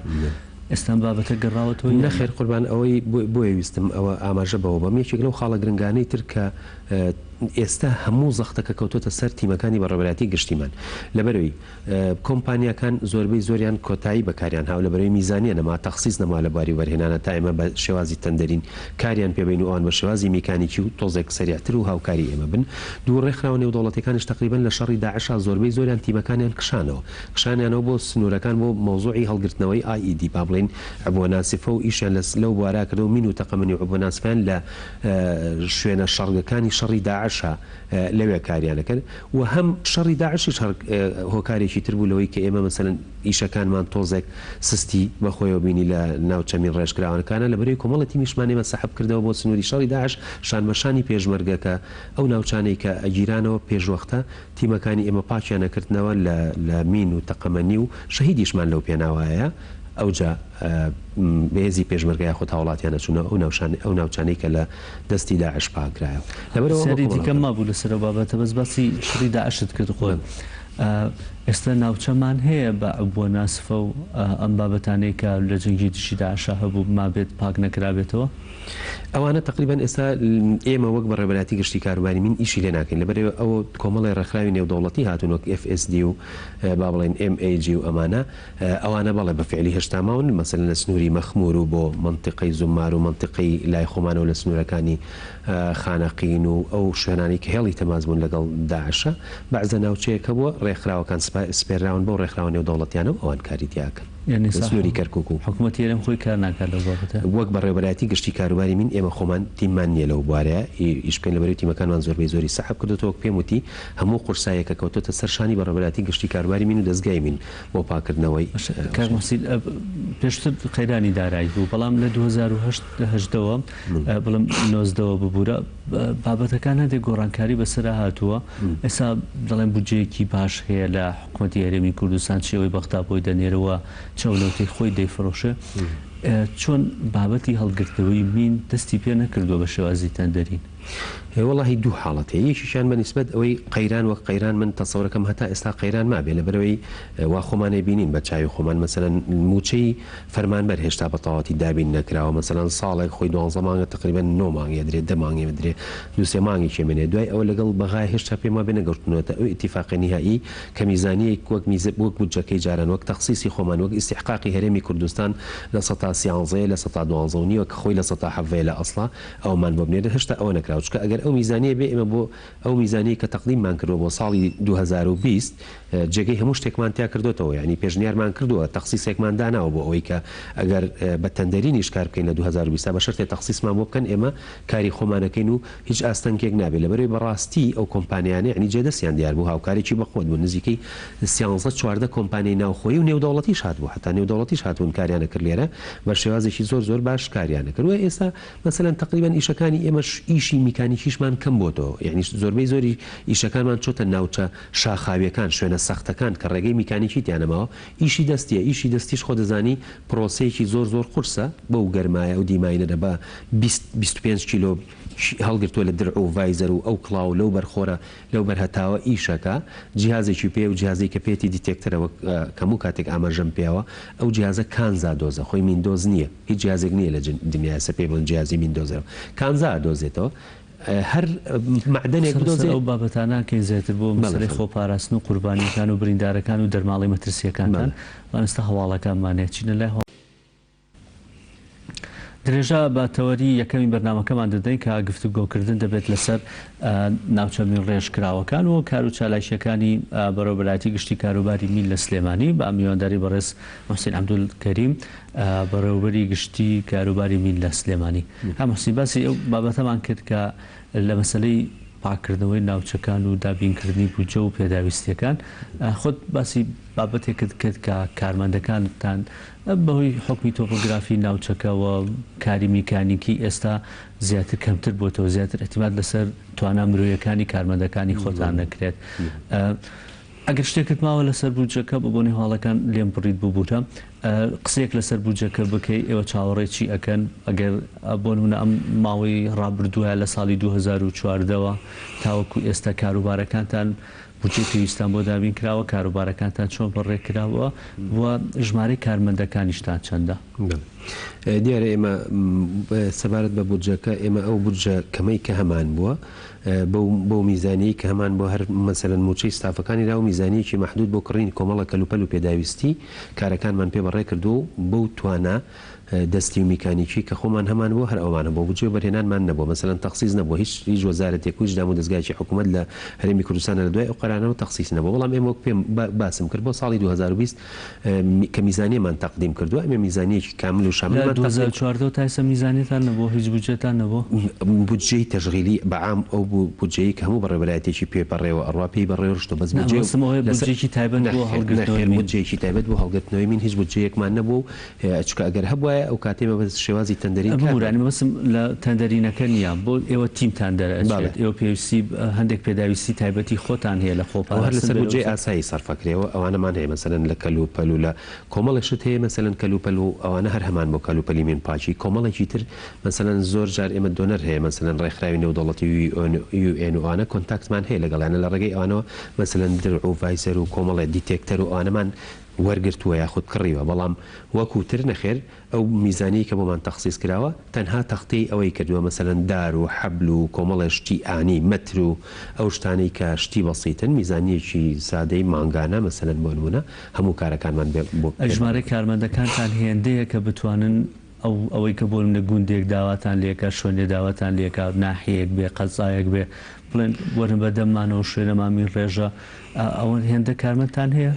ئێستا ئەم بابەتە گەڕاوەتەوە یان نا؟ نەخێر قوربان ئەوەی بۆیە ویستم ئەوە ئاماژە بەوە بەم یەکێک لەو خاڵە گرنگانەی تر کە ئێستا هەموو زەختەکە کەوتۆتە سەر تیمەکانی بەڕێوەبەرایەتی گشتیمان لەبەرئەوی کۆمپانیاکان زۆربەی زۆریان کۆتایی بە کاریان هاو لەبەرئەوەی میزانیە نەما تەخسیس نەما لە بواری وەبەرهێنانا تا ئێمە بە شێوازی تەندەرین کاریان پێ بەین و ئەوان بە شێوازی میکانیکی و تۆزێک سەریعتر و هاوکاری ئێمە بن دوو ڕێکخراوە نێودەوڵەتیەکانیش تەقریبەن لە شەڕی داعشا زۆربەی زۆریان تیمەکانیان کشانەوە کشانیانەوە بۆ سنورەکان بۆ مەوزوعی هەڵگرتنەوەی IED با بڵێین عبوە ناسفە و ئیشیان لە لەو بوارا کردەوە مین و تەقەمەنی و عبوە ناسفەیان لە شوێنە شەڕگەکانی شەڕی داعش. داعشا لەوێ کاریان ئەکرد و هەم شەڕی داعشیش هەر هۆکارێکی تر بوو لەوەی کە ئێمە مەسەلەن ئیشەکانمان تۆزێک سستی بە خۆیەوە بینی لە ناوچە مین ڕێژکراوەکانا لەبەرەی کۆمەڵە تیمیشمان ئێمە سەحب کردەوە بۆ سنووری شەڕی داعش شان بە شانی پێشمەرگە کە ئەو ناوچانەی کە ئەگیرانەوە پێشوەختە تیمەکانی ئێمە پاکیان ئەکردنەوە لە لە مین و تەقەمەنی و شەهیدیشمان لەو پێناوایە ئەوجا بە هێزی پێشمەرگە یاخود هاوڵاتیان ئەچوونە ئەو ناوشانەی ئەو ناوچانەی کە لە دەستی داعش پاکرایەوە لەبەرئەوە ئەمە پرسیاری کۆمەڵە دیکەم مابوو لەسەر ئەو بابەتە بەس باسی شەڕی داعشت کرد خۆت ئێستا ناوچەمان هەیە بە عبوە ناسفە و ئەم بابەتانەی کە لە جەنگی دژی داعشا هەبوو مابێت پاک نەکرابێتەوە؟ ئەوانە تەقریبەن ئێستا ئێمە وەک بەڕێوەبەرایەتی گشتی کاروباری مین ئیشی لێ ناکەین لەبەرئەوەی ئەوە کۆمەڵێ ڕێکخراوی نێودەوڵەتی هاتوون وەک FSD و با بڵێین MAG و ئەمانە ئەوانە بەڵێ بە فیعلی هێشتا ماون مەسەلەن لە سنووری مەخموور و بۆ مەنتیقەی زوممار و مەنتیقەی لای خۆمانەوە لە سنوورەکانی خانەقین و ئەو شوێنانەی کە هێڵی تەماس بوون لەگەڵ داعشە بەعزە ناوچەیەک هەبووە ڕێکخراوەکان سپێرراون بەو ڕێکخراوە نێودەوڵەتیانە و ئەوان کاری تیا ئەکەن. یانی لە سنووری کەرکوک و. حکومەتی هەرێم خۆی کار ناکات لەو بابەتە؟ وەک بەڕێوەبەرایەتی گشتی کاروباری مین ئێمە خۆمان تیممان نییە لەو بوارەیا ئیش بکەین لەبەرئەوەی تیمەکانمان زۆربەی زۆری سەحب کردۆتەوە وەک پێم وتی هەموو قورساییەکە کەوتۆتە سەر شانی بەڕێوەبەرایەتی گشتی کاروباری مین و دەزگای مین بۆ پاکردنەوەی. باشە کاک موحسین پێشتر قەیرانی دارایی بوو بەڵام لە 2008 هەژدەوە بڵێم نۆزدەوە ببورە بابەتەکان هەندێک گۆڕانکاری بەسەرا هاتووە ئێستا دەڵێن بودجەیەکی باش هەیە لە حکومەتی هەرێمی کوردستان چی ئەوەی بەغدا بۆی دەنێرێ و چ ئەو نەوتەی خۆی دەیفرۆشێ چۆن بابەتی هەڵگرتنەوەی مین دەستی پێ نەکردووە بە شێوازی تەندەرین؟ وەڵاهی دوو حاڵەت هەیە یەکێکیان بە نیسبەت ئەوەی قەیران وەک قەیران من تەسەورەکەم هەتا ئێستا قەیران مابێ لەبەرئەوەی وا خۆمان ئەیبینین بە چاوی خۆمان مەسەلەن مووچەی فەرمانبەر هێشتا بە تەواوەتی دابین نەکراوە مەسەلەن ساڵێک خۆی دوانزە مانگە تەقریبەن نۆ مانگی ئەدرێ دە مانگی ئەدرێ دوو سێ مانگێکی ئەمێنێ دوای ئەوە لەگەڵ بەغا هێشتا پێم وابێ نەگەوتنۆتە ئەو ئیتیفاقی نیهائی کە میزانیەیک وەک میز وەک بودجەکەی جاران وەک تەخسیسی خۆمان وەک ئیستیحقاقی هەرێمی کوردستان لە سەتا سیانزەیە لە سەتا دوانزە و نیوە کە خۆی لە سەتا حەڤەیە لە ئەسڵا ئەوەمان بۆ بنێرن هێشتا ئەوە نەکراوە چونکە ئەگەر ئەو میزانیە بێ ئێمە بۆ ئەو میزانیەی کە تەقدیممان کردوە بۆ ساڵی 2020 جێگەی هەموو شتێکمان تیا کردۆتەوە یانی پێشنیارمان کردووە تەخسیسێکمان داناوە بۆ ئەوەی کە ئەگەر بە تەندەرینیش کار بکەین لە 2020 بە شەرتێ تەخسیسمان بۆ بکەن ئێمە کاری خۆمان ئەکەین و هیچ ئاستەنگێک نابێ لەبەرئەوەی بەڕاستی ئەو کۆمپانیانە یانی جێ دەستیان دیار بوو هاوکارێکی بەقوەت بوون نزیکەی سیانزە چواردە کۆمپانیای ناوخۆیی و نێودەوڵەتیش هاتبوو حەتا نێودەوڵەتیش هاتبوون کاریان ئەکرد لێرە بە شێوازێکی زۆر زۆر باش کاریان ئەکرد وە ئێستا مەسەلەن تەقریبەن ئیشەکانی ئێمەش ئیشی میکانیکیشمان کەم بۆتەوە یانی زۆربەی زۆری ئیشەکانمان چۆتە ناوچە شاخاویەکان شوێنە سەختەکان کە ڕێگەی میکانیکی تیا نەماوە ئیشی دەستیە ئیشی دەستیش خۆ دەزانی پرۆسەیەکی زۆر زۆر قورسە بەو گەرمایە ئەو دیماینەدە بە 20 25 کیلۆ هەڵگرتووە لە درع و ڤایزەر و ئەو کڵاو لەو بەرخۆرە لەو بەر هەتاوە ئیشەکا جیهازێکی پێیە و جیهازەی کە پێیەتی detector ە وەک هەموو کاتێک ئاماژەم پێیاوە ئەو جیهازە کانزا دۆزە خۆی میندۆز نییە هیچ جیهازێک نییە لە دنیا ئێستا پێی بڵێن جیهازی میندۆزەوە کانزا ئەدۆزێتەوە هەر مەعدەنێک قسە لەسەر بدۆزێ ئەو بابەتانە ناکەین زیاتر بۆ بەڵێ مەسەلەی فەرموو. خۆپاراستن و قوربانییەکان و بریندارەکان و دەرماڵەی مەترسییەکانتان بەڵێ. بەڵام ئێستا هەواڵەکانمان هەیە چینە لای هەواڵ. درێژە بە تەوەری یەکەمی بەرنامەکەمان دەدەین کە گفتوگۆکردن دەبێت لەسەر ناوچە مینڕێژکراوەکان و کار و چالاکییەکانی بەڕێوەبەرایەتی گشتی کاروباری مین لە سلێمانی بە میوانداری بەڕێز موحسین عەبدولکەریم بەڕێوەبەری گشتی کاروباری مین لە سلێمانی. کاک موحسین باسی ئەو بابەتەمان کرد کە لە مەسەلەی پاککردنەوەی ناوچەکان و دابینکردنی بودجە و پێداویستییەکان خۆت باسی بابەتێکت کرد کە کارمەندەکانتان بەهۆی حوکمی تۆپۆگرافی ناوچەکە و کاری میکانیکی ئێستا زیاتر کەمتر بۆتەوە، زیاتر ئیعتیماد لەسەر توانا مرۆیەکانی کارمەندەکانی خۆتان دەکرێت. ئەگەر شتێکت ماوە لەسەر بودجەکە بە بۆنەی هەواڵەکان لێم بڕیت ببورە قسەیەک لەسەر بودجەکە بکەی ئێوە چاوەڕێی چی ئەکەن ئەگەر بۆ نمونە ئەم ماوەی ڕابردووە لە ساڵی 2014 وە تاوەکو ئێستا کاروبارەکانتان بودجەی پێویستتان بۆ دابین کراوە، کاروبارەکانتان چۆن بەڕێ کراوە و ژمارەی کارمەندەکانیشتان چەندە؟ بەڵێ. دیارە ئێمە سەبارەت بە بودجەکە، ئێمە ئەو بودجە کەمەی کە هەمان بووە، بەو بەو میزانیەی کە هەمان بووە، هەر مەسەلەن مووچەی ستافەکانی راو میزانیەکی مەحدوود بۆ کڕینی کۆمەڵە کەلوپەل و پێداویستی کارەکانمان پێ بەڕێ کردووە و بەو توانا. دەستی و میکانیکی کە خۆمان هەمان بووە هەر ئەومان هەبووە بودجەی وەبەرهێنانمان نەبووە مەسەلەن تەخسیس نەبووە هیچ هیچ وەزارەتێک و هیچ دامودەزگایەکی حکوومەت لە هەرێمی کوردستانا لە دوای ئەو قەرانەوە تەخسیس نەبووە بەڵام ئێمە وەک پێم باسم کرد بۆ ساڵی 2020 کە میزانیەمان تەقدیم کردووە ئێمە میزانیەکی کامل و لە شاملمان تەقدیم 2014 تا ئێستا میزانیەتان نەبووە هیچ بودجەتان نەبووە؟ بودجەی تەشغیلی بە عام ئەو بودجەیەی کە هەموو بەڕێوەبەرایەتیەکی پێ بەڕێوە ئەڕوا پێی بەڕێوە ڕشتووە بەس نا بودجەی مەبەستم ئەوەیە لەسەر بودجەیەکی تایبەت بۆ نەخێر هەڵگرتنەوەی نەخێر مین. بودجەیەکی تایبەت بۆ هەڵگرتنەوەی مین هیچ بودجەیەکمان نەبووە و چونکە ئەگەر هەبوایە ئەو کاتەی مەبەست شێوازی تەندەرین کار ببورە مەبەستم لە تەندەرینەکە نییە بۆ ئێوە تیمتان بەڵێ. دەرئەچێت ئێوە پێویستی هەندێک پێداویستی تایبەتی خۆتان هەیە لە ئەوە هەر خۆپاراستن لەسەر بێ بودجەی لەو ئاسایی سەرف ئەکرێ و ئەوانەمان هەیە مەسەلەن لە کەل و پەل و لە کۆمەڵێ شت هەیە مەسەلەن کەل و پەل و ئەوانە هەر هەمان بۆ کەل و پەلی مین پاکی کۆمەڵێکی تر مەسەلەن زۆر جار ئێمە دۆنەر هەیە مەسەلەن ڕێکخراوی نێودەوڵەتی و یو ئێن و ئەوانە کۆنتاکتمان هەیە لەگەڵیانە لە ڕێگەی ئەوانەوە مەسەلەن درع و ڤایزەر و کۆمەڵێ دیتێکتەر و ئەوانەمان وەرگرتووە یاخود کڕیوە بەڵام وەکو تر نەخێر ئەو میزانیەی کە بۆمان تەخسیس کراوە تەنها تەغتیەی ئەوەی کردووە مەسەلەن دار و حەبل و کۆمەڵێ شتی ئانی مەتر و ئەو شتانەی کە شتی بەسیتن میزانیەکی سادەی مانگانە مەسەلەن بۆ نمونە هەموو کارەکانمان بێ بۆ ئەی پێ ژمارەی بەڕێوە. کارمەندەکانتان هێندەیە کە بتوانن ئەو ئەوەی کە بۆ نمونە گوندێک داواتان لێکا شوێنێ داواتان لێکا ناحیەیەک بێ قەزایەک بێ بڵێن وەرن بە دەممانەوە شوێنەمان مین ڕێژە ئەوە هێندە کارمەندتان هەیە؟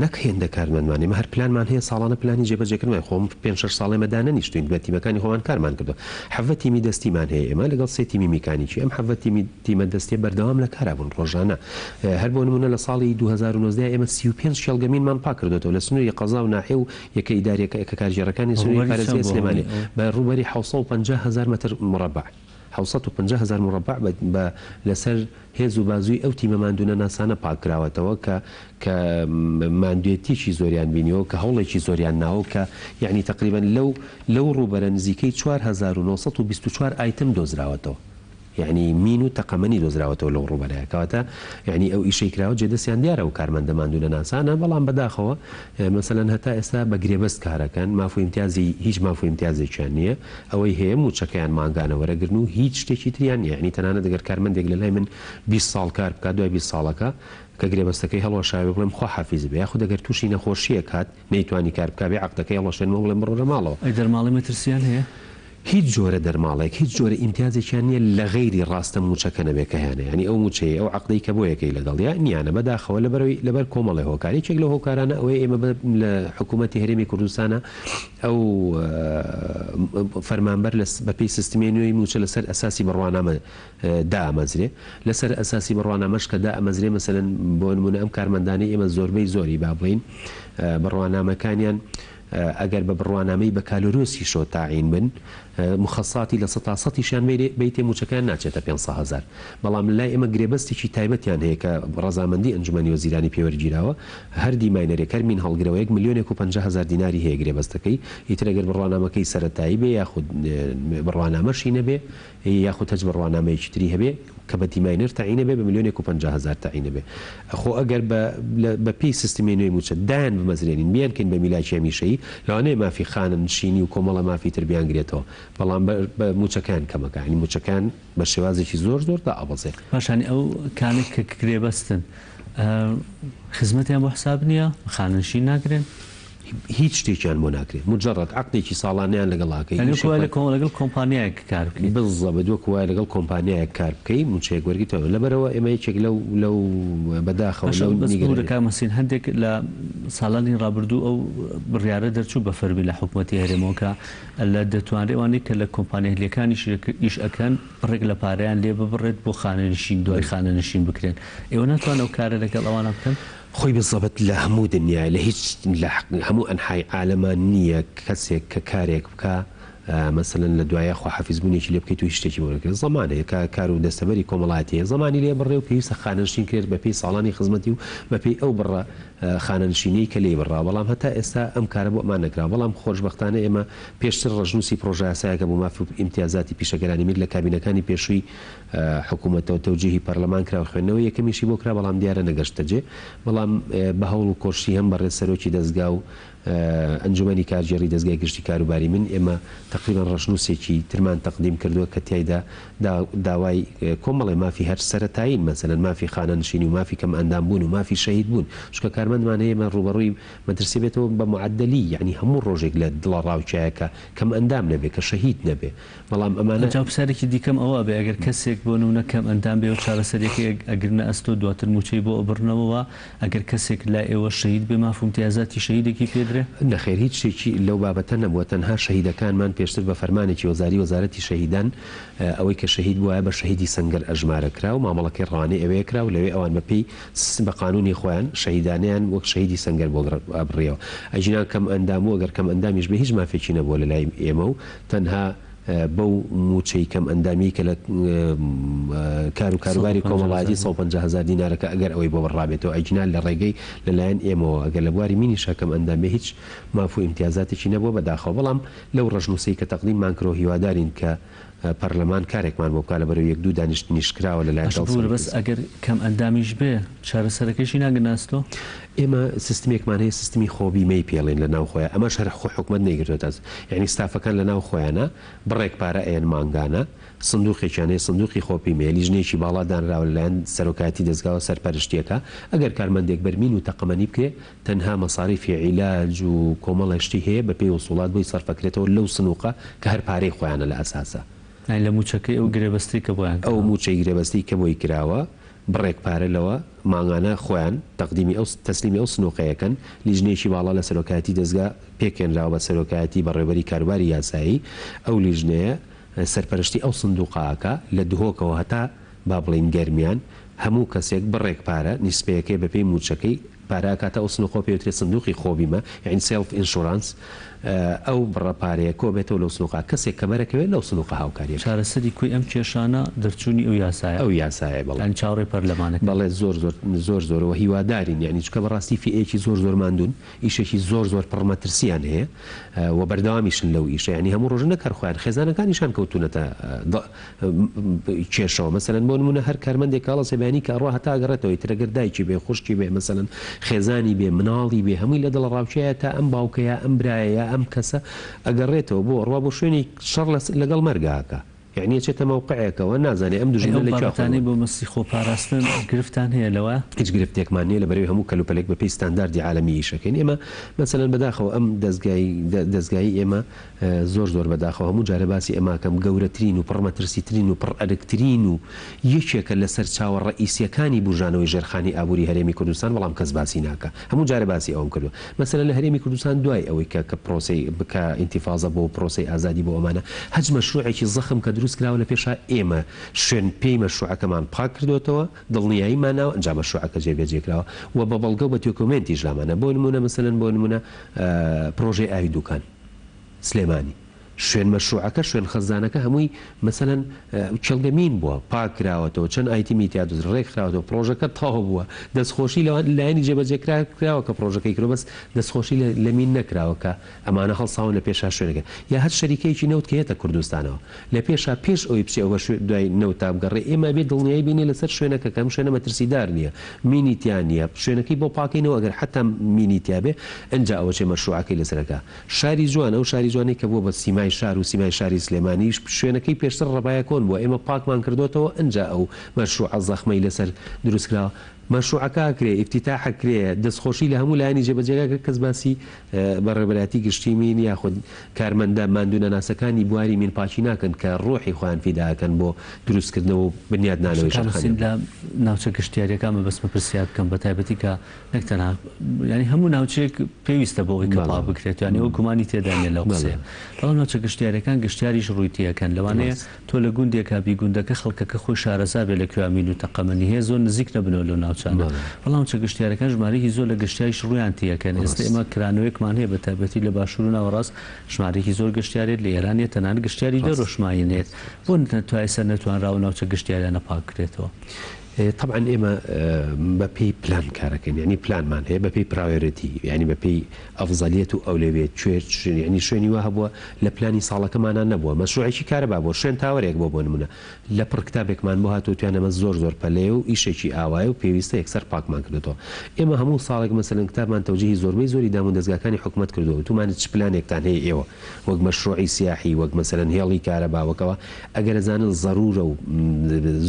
نەک هێندە کارمەندمان، ئێمە هەر پلانمان هەیە ساڵانە پلانی جێبەجێکردنمان هەیە، خۆ پێنج شەش ساڵە ئێمە دانەنیشتووین بە تیمەکانی خۆمان کارمان کردووە، حەڤە تیمی دەستیمان هەیە ئێمە لەگەڵ سێ تیمی میکانیکی، ئەم حەڤە تیمی تیمە دەستیە بەردەوام لە کارا بوون ڕۆژانە، هەر بۆ نموونە لە ساڵی 2019 ئێمە 35 کێڵگە مینمان پاک کردۆتەوە لە سنووری قەزا و ناحیە و یەکە ئیداریەکە یەکە کارگێڕەکانی سنووری ڕووبەری چەند پارێزگای بۆ سلێمانی هەمووی ئەوە؟ بە ڕووبەری 750 هەزار مەتر مڕەبەع. 750 هەزار مورەبەع بە بە لەسەر هێز و بازووی ئەو تیمە ماندوونەناسانە پاک کراوەتەوە کە کە ماندوێتیی زۆریان بینیوە و کە هەوڵێکی زۆریان ناوە و کە یەعنی تەقریبەن لەو لەو ڕووبەرە نزیکەی 4924 ئایتم دۆزراوەتەوە یەعنی مین و تەقەمەنی دۆزراوەتەوە لەو ڕووبەرەیە کەواتە یەعنی ئەو ئیشەی کراوە جێ دەستیان دیارە ئەو کارمەندە ماندوونەناسانە بەڵام بەداخەوە مەسەلەن هەتا ئێستا بە گرێبەست کارەکەن ماف و ئیمتیازی هیچ ماف و ئیمتیازێکیان نییە ئەوەی هەیە مووچەکەیان مانگانە وەرەگرن و هیچ شتێکی تریان نییە یانی تەنانەت گەر کارمەندێک لە لای من 20 ساڵ کار بکات دوای 20 ساڵەکە کە گرێبەستەکەی هەڵوەشاوێ بڵێم خواحافیز بێ یاخود ئەگەر تووشی نەخۆشییەک هات نەیتوانی کار بکا بێ عەقدەکەی هەڵوەشێنمەوە بڵێم بڕۆرە ماڵەوە. ئەی دەرماڵەی مەترسیان هەیە؟ هیچ جۆرە دەرماڵەیەک هیچ جۆرە ئیمتیازێکیان نیە لە غەیری ڕاستە موچەکە نەبێ کە هەیانە یانی ئەو موچەیەی ئەو عەقدەی کە بۆیەکەی لەگەڵیا نیانە بەداخەوە لەبەرئەوەی لەبەر کۆمەڵێ هۆکار یەکێک لەو هۆکارانە ئەوەیە ئێمە بە لە حکومەتی هەرێمی کوردستانا ئەو فەرمانبەر لە بەپێی سیستمی نوێی موچە لەسەر ئەساسی بڕوانامە دامەزرێ لەسەر ئەساسی بڕوانامەش کە دامەزرێ مەسەلەن بۆ نمونە ئەم کارمەندانەی ئێمە زۆربەی زۆری با بڵێین بڕوانامەکانیان ئەگەر بە بڕوانامەی بەکالۆریۆسیشەوە تاعین بن موخەساتی لە سەتا سەتیشیان بەیتێ موچەکەیان ناچێتە پێنج هەزار بەڵام لای ئێمە گرێبەستێکی تایبەتیان هەیە کە ڕەزامەندی ئەنجومەنی وەزیرانی پێ وەرگیراوە هەر دیماینەرێک هەر مین هەڵگرەوەیەک ملیۆنێک و 50 هەزار دیناری هەیە گرێبەستەکەی ئیتر ئەگەر بڕوانامەکەی سەرەتایی بێ یاخود بڕوانامەشی نەبێ یاخود هەچ بڕوانامەیەکی تری هەبێ کە بە دیماینەر تەعینە بێ بە ملیۆنێک و 50 هەزار تەعینە بێ خۆ ئەگەر بە بە پێی سیستمی نوێی مووچە دایان بمەزرێنین بیانکەین بە میلاکی هەمیشەیی لەوانەیە مافی خانەنشینی و کۆمەڵە مافی تر بیانگرێتەوە بەڵام بە بە مووچەکەیان کەمەکە یانی مووچەکەیان بە شێوازێکی زۆر زۆر دائەبەزێ. پاشانی ئەو کانەی کە گرێبەستن خزمەتیان بۆ حساب نییە؟ خانەنشین ناکرێن؟ هیچ شتێکیان بۆ ناکرێ موجەڕەد عەقدێکی ساڵانەیان لەگەڵ ئەکەی یانی وەکو ئیشێک وایە وەر لە لەگەڵ کۆمپانیایەک کار بکەیت. بالضبط وەکو وایە لەگەڵ کۆمپانیایەک کار بکەی موچەیەک وەرگری تەواو لەبەرئەوە ئێمە یەکێک لەو لەو بەداخەوە باشە لەو بەس ببورە نیگەرانی. کاک موحسین هەندێک لە ساڵانی ڕابردوو ئەو بڕیارە دەرچوو بە فەرمی لە حکومەتی هەرێمەوە کە لە دەتوانرێ ئەوانەی کە لە کۆمپانیا ئەهلیەکانیش ئیش ئەکەن بڕێک لە پارەیان لێ ببڕێت بۆ خانەنشین دوای خانەنشین بکرێن ئێوە ناتوانن ئەو کارە لەگەڵ ئەوانە بکەن؟ خۆی بزەبت لە هەموو دنیای لە هیچ لە هەموو ئەنحای عالەما نییە کەسێک کە کارێک بکا مەسەلەن لە دوایە خواحافیز بوونێکی لێ بکەیت و هیچ شتێکی بۆ نەکرێت زەمان هەیە کە کار و دەستەبەری کۆمەڵایەتی هەیە زەمانی لێ بڕێ و پێویستە خانەنشین کرێت بە پێی ساڵانی خزمەتی و بە پێی ئەو بڕە خانەنشینیەی کە لێی بڕا بەڵام هەتا ئێستا ئەم کارە بۆ ئەمان نەکراوە بەڵام خۆشبەختانە ئێمە پێشتر ڕەشنووسی پڕۆژەیاسایەکە بۆ ماف و ئیمتیازاتی پیشەگەرانی میر لە کابینەکانی پێشووی حکوومەتەوە تەوجیهی پەرلەمان کرا و خوێندنەوەی یەکەمیشی بۆ کرا، بەڵام دیارە نەگەشتە جێ. بەڵام بە هەوڵ و کۆششی هەم بەڕێز سەرۆکی دەزگا و ئەنجومەنی کارگێڕی دەزگای گشتی کاروباری من، ئێمە تەقریبەن ڕەشنووسێکی ترمان تەقدیم کردووە کە تیایدا داوای کۆمەڵێ مافی هەر سەرەتایین، مەسەلەن مافی خانەنشینی و مافی کەمئەندام بوون و مافی شەهید بوون، چونکە کارمەند. کارمەندمان هەیە ئێمە ڕووبەڕووی مەترسی بێتەوە بە معەدەلی یانی هەموو ڕۆژێک لە دڵەڕاوکێیە کە کەم ئەندام نەبێ کە شەهید نەبێ بەڵام ئەمانە. ئەنجا پرسیارێکی دیکەم ئەوە ئەبێ ئەگەر کەسێک بۆ نمونە کەم ئەندام بێ و چارەسەریەکەی ئەگرنە ئەستۆ دواتر موچەی بۆ ئەبڕنەوە وە ئەگەر کەسێک لای ئێوە شەهید بێ ماف و ئیمتیازاتی شەهیدێکی پێ درێ؟ نەخێر هیچ شتێکی لەو بابەتە نەبووە تەنها شەهیدەکانمان پێشتر بە فەرمانێکی وەزاری وەزارەتی شەهیدان ئەوەی کە شەهید بوایە بە شەهیدی سەنگەر ئەژمارە کرا و مامەڵەکەی ڕەوانەی ئەوێ کرا و لەوێ ئەوان بە پێی بە قانوونی خۆیان شەهیدانیان وەک شەهیدی سەنگەر بۆ ئەبڕیەوە. ئەگینا کەم ئەندام و ئەگەر کەم ئەندامیش بێ هیچ مافێکی نەبووە لە لای ئێمە و تەنها بەو مووچەی کەم ئەندامیی کە لە کار و کاروباری کۆمەڵایەتی 150 هەزار دینارەکە ئەگەر ئەوەی بۆ بڕابێتەوە ئەگینا لە ڕێگەی لە لایەن ئێمەوە ئەگەر لە بواری مینیشا کەم ئەندام بێ هیچ ماف و ئیمتیازاتێکی نەبووە بەداخەوە بەڵام لەو ڕەشنووسەی کە تەقدیممان کرۆ هیوادارین کە پەرلەمان کارێکمان بۆ بکا لەبەرئەوەی یەک دوو دانیشتنیش کراوە لەلایەن باشە ببورە بەس ئەگەر کەم ئەندامیش بێ چارەسەرەکەشی ناگرنە ئەستۆ؟ ئێمە سیستمێکمان هەیە سیستمی خۆ بیمەی پێڵێن لە ناو خۆیان ئەمەش هەر خۆ حکومەت نەیگرتۆتە ئەست یانی ستافەکان لە ناو خۆیانە بڕێک پارە ئەیەن مانگانە سندوقێکیان هەیە سندوقی خۆ بیمەیە لیژنەیەکی باڵا دانراوە لەلایەن سەرۆکایەتی دەزگاوە سەرپەرشتیەکە ئەگەر کارمەندێک بەر مین و تەقەمەنی بکرێ تەنها مەساریفی عیلاج و کۆمەڵێ شتی هەیە بە پێی وسوڵات بۆی سەرفەکرێتەوە لەو سنوقە کە هەر پارەی خۆیانە لە ئەساسا. یانی لە موچەکەی ئەو گرێبەستەی کە بۆیان ئەو کراوە. موچەی گرێبەستەی کە بۆی کراوە بڕێک پارە لەوە مانگانە خۆیان تەقدیمی ئەو تەسلیمی ئەو سنوقەیە کەن، لیژنەیەکی باڵا لە سەرۆکایەتی دەزگا پێکهێنراوە بە سەرۆکایەتی بەڕێوبەری کاروباری یاسایی، ئەو لیژنەیە سەرپەرشتی ئەو سندوقە ئەکا لە دهۆکەوە هەتا با بڵێین گەرمیان هەموو کەسێک بڕێک پارە نیسبەیەکەی بەپێی موچەکەی پارە ئەکاتە ئەو سنوقەوە پێی وترێت سندوقی خۆبیمە یانی self insurance ئەو بڕە پارەیە کۆبێتەوە لەو سنوقە کەسێک کە بەرەکەوێت لەو سنوقە هاوکاری ئەکات. چارەسەری کۆی ئەم کێشانە دەرچوونی ئەو یاسایە. ئەو یاسایە بەڵێ. یانی چاوەڕێی پەرلەمانەکەن. بەڵێ زۆر زۆر زۆر زۆر وە هیوادارین یانی چونکە بەڕاستی فیئەیەکی زۆر زۆر ماندوون ئیشێکی زۆر زۆر پڕ مەترسیان هەیە وە بەردەوامیشن لەو ئیشە یانی هەموو ڕۆژە نەک هەر خۆیان خێزانەکانیشان کەوتوونەتە کێشەوە مەسەلەن بۆ نمونە هەر کارمەندێک کە هەڵەسێ بەیانی کە ئەڕوا هەتا ئەگەڕێتەوە ئیتر ئەگەر دایکی بێ خوشکی بێ مەسەلەن خێزانی بێ مناڵی بێ هەمووی لە دڵەڕاوکێیە تا ئەم باوکە یا ئەم برایە یا ئەم کەسە ئەگەڕێتەوە بۆ ئەڕوا بۆ شوێنی شەڕ لەگەڵ مەرگا ئەکا یەعنی ئەچێتە مەوقعێکەوە نازانێ ئەم ئەی دوژمنە ئەو لە کوێ خۆی بابەتانەی بۆ مەستی خۆپاراستن گرفتان هەیە لەوە؟ هیچ گرفتێکمان نیە لەبەرئەوەی هەموو کەلوپەلێک بەپێی ستانداردی عالەمی ئیشەکەین ئێمە مەسەلەن بەداخەوە ئەم دەزگای دەزگایی ئێمە زۆر زۆر بەداخەوە هەموو جارێ باسی ئەمە ئەکەم گەورەترین و پڕ مەترسیترین و پڕ ئەرکترین و یەکێکە لە سەرچاوە ڕەئیسیەکانی بوژانەوەی ژێرخانی ئابوری هەرێمی کوردستان بەڵام کەس باسی ناکا هەموو جارێ باسی ئەوەم کردوە مەسەلەن لە هەرێمی کوردستان دوای ئەوەی کە کە پرۆسەی کە ئینتیفازە بۆ و پرۆسەی ئازادی بۆ ئەمانە هەچ مەشروعێکی زەخم کە دروست کراوە لە پێشا ئێمە شوێن پێی مەشروعەکەمان پاک کردۆتەوە دڵنیاییمان ناوە ئنجا مەشروعەکە جێ بەجێ کراوە و بە بەڵگە و بە دۆکۆمێنتیش لامانە بۆ نمونە مەسەلەن بۆ نمونە پرۆژەی ئاوی دوکان سلێمانی شوێن مەشروعەکە شوێن خەزانەکە هەمووی مەسەلەن کێڵگە مین بووە پاک کراوەتەوە چەند ئایتمی تیا دروست ڕێک خراوەتەوە پرۆژەکە تەواو بووە دەستخۆشی لەوان لایەنی جێبەجێکرا کراوە کە پرۆژەکەی کردوە بەس دەستخۆشی لە لە مین نەکراوە کە ئەمانە هەڵساون لە پێشا شوێنەکە یا هەر شەریکەیەکی نەوت کە یەتە کوردستانەوە لە پێشا پێش ئەوەی بچێ ئەوە شوێ دوای نەوت تا بگەڕێ ئێمە ئەبێ دڵنیایی بینێ لەسەر شوێنەکە کە ئەم شوێنە مەترسیدار نیە مینی تیا نیە شوێنەکەی بۆ پاکەینەوە ئەگەر حەتا مینی تیا بێ ئنجا ئەوە چێ مەشروعەکەی لەسەر ئەکا شاری جوان ئەو شاری جوانەی کە بووە بە سیمای شار و سیمای شاری سلێمانیش شوێنەکەی پێشتر ڕەبایە کۆن بووە ئێمە پاکمان کردۆتەوە ئنجا ئەو مەشروعە زەخمەی لەسەر دروست کراوە مەشروعەکە ئەکرێ ئیفتیتاح ئەکرێ دەستخۆشی لە هەموو لایەنی جێبەجێکار کرد کەس باسی بەڕێوەبەرایەتی گشتی مین یاخود کارمەندە ماندوونەناسەکانی بواری مین پاکی ناکەن کە ڕۆحی خۆیان فیدا ئەکەن بۆ دروستکردنەوە و بنیادنانەوەی باشە کاک ژێرخانی حوسین لە ناوچە گەشتیاریەکان مەبەستمە پرسیار بکەم بە تایبەتی کە نەک تەنها یانی هەموو ناوچەیەک پێویستە بۆ ئەوەی کە پاک بکرێت یانی ئەوە گومانی تێدا نیە لەو قسەیە بەڵام ناوچە گەشتیاریەکان گەشتیاریش ڕووی تێکەن لەوانەیە تۆ لە گوندێکا بی گوندەکە خەڵکەکە خۆی شارەزا بێ لە کوێ مین و تەقەمەنی هەیە زۆر نزیک نەبنەوە لەو ناوچانە بەڵام ناوچە گەشتیارەکان ژمارەیەکی زۆر لە گەشتیاریش ڕوویان تێکەن ئێستا ئێمە کرانەوەیەکمان هەیە بە تایبەتی لە باشوور و ناوەڕاست ژمارەیەکی زۆر گەشتیارێت لە ئێران یە تەنانەت گەشتیاری دەرۆشمان یەت بۆ تا ئێستا نەتوانراوە ناوچە گەشتیاریانە پاک کرێتەوە؟ تەبعەن ئێمە بە پێی پلان کارەکەین یانی پلانمان هەیە بە پێی priority یانی بە پێی ئەفزەلیەت و ئەولەویەت کوێ یانی شوێنی وا هەبووە لە پلانی ساڵەکەمانا نەبووە مەشروعێکی کارەبا بووە شوێن tower ێک بووە بۆ نموونە لە پڕ کتابێکمان بۆ هاتووە وتیان ئەمە زۆر زۆر پەلەیە و ئیشێکی ئاوایە و پێویستە یەکسەر پاکمان کردۆتەوە ئێمە هەموو ساڵێک مەسەلەن کتابمان تەوجیهی زۆربەی زۆری دامودەزگاکانی حکومەت کردووە وتومانە چ پلانێکتان هەیە ئێوە وەک مەشروعی سیاحی وەک مەسەلەن هێڵی کارەبا وەک ئەوە ئەگەر ئەزانن زەرورە و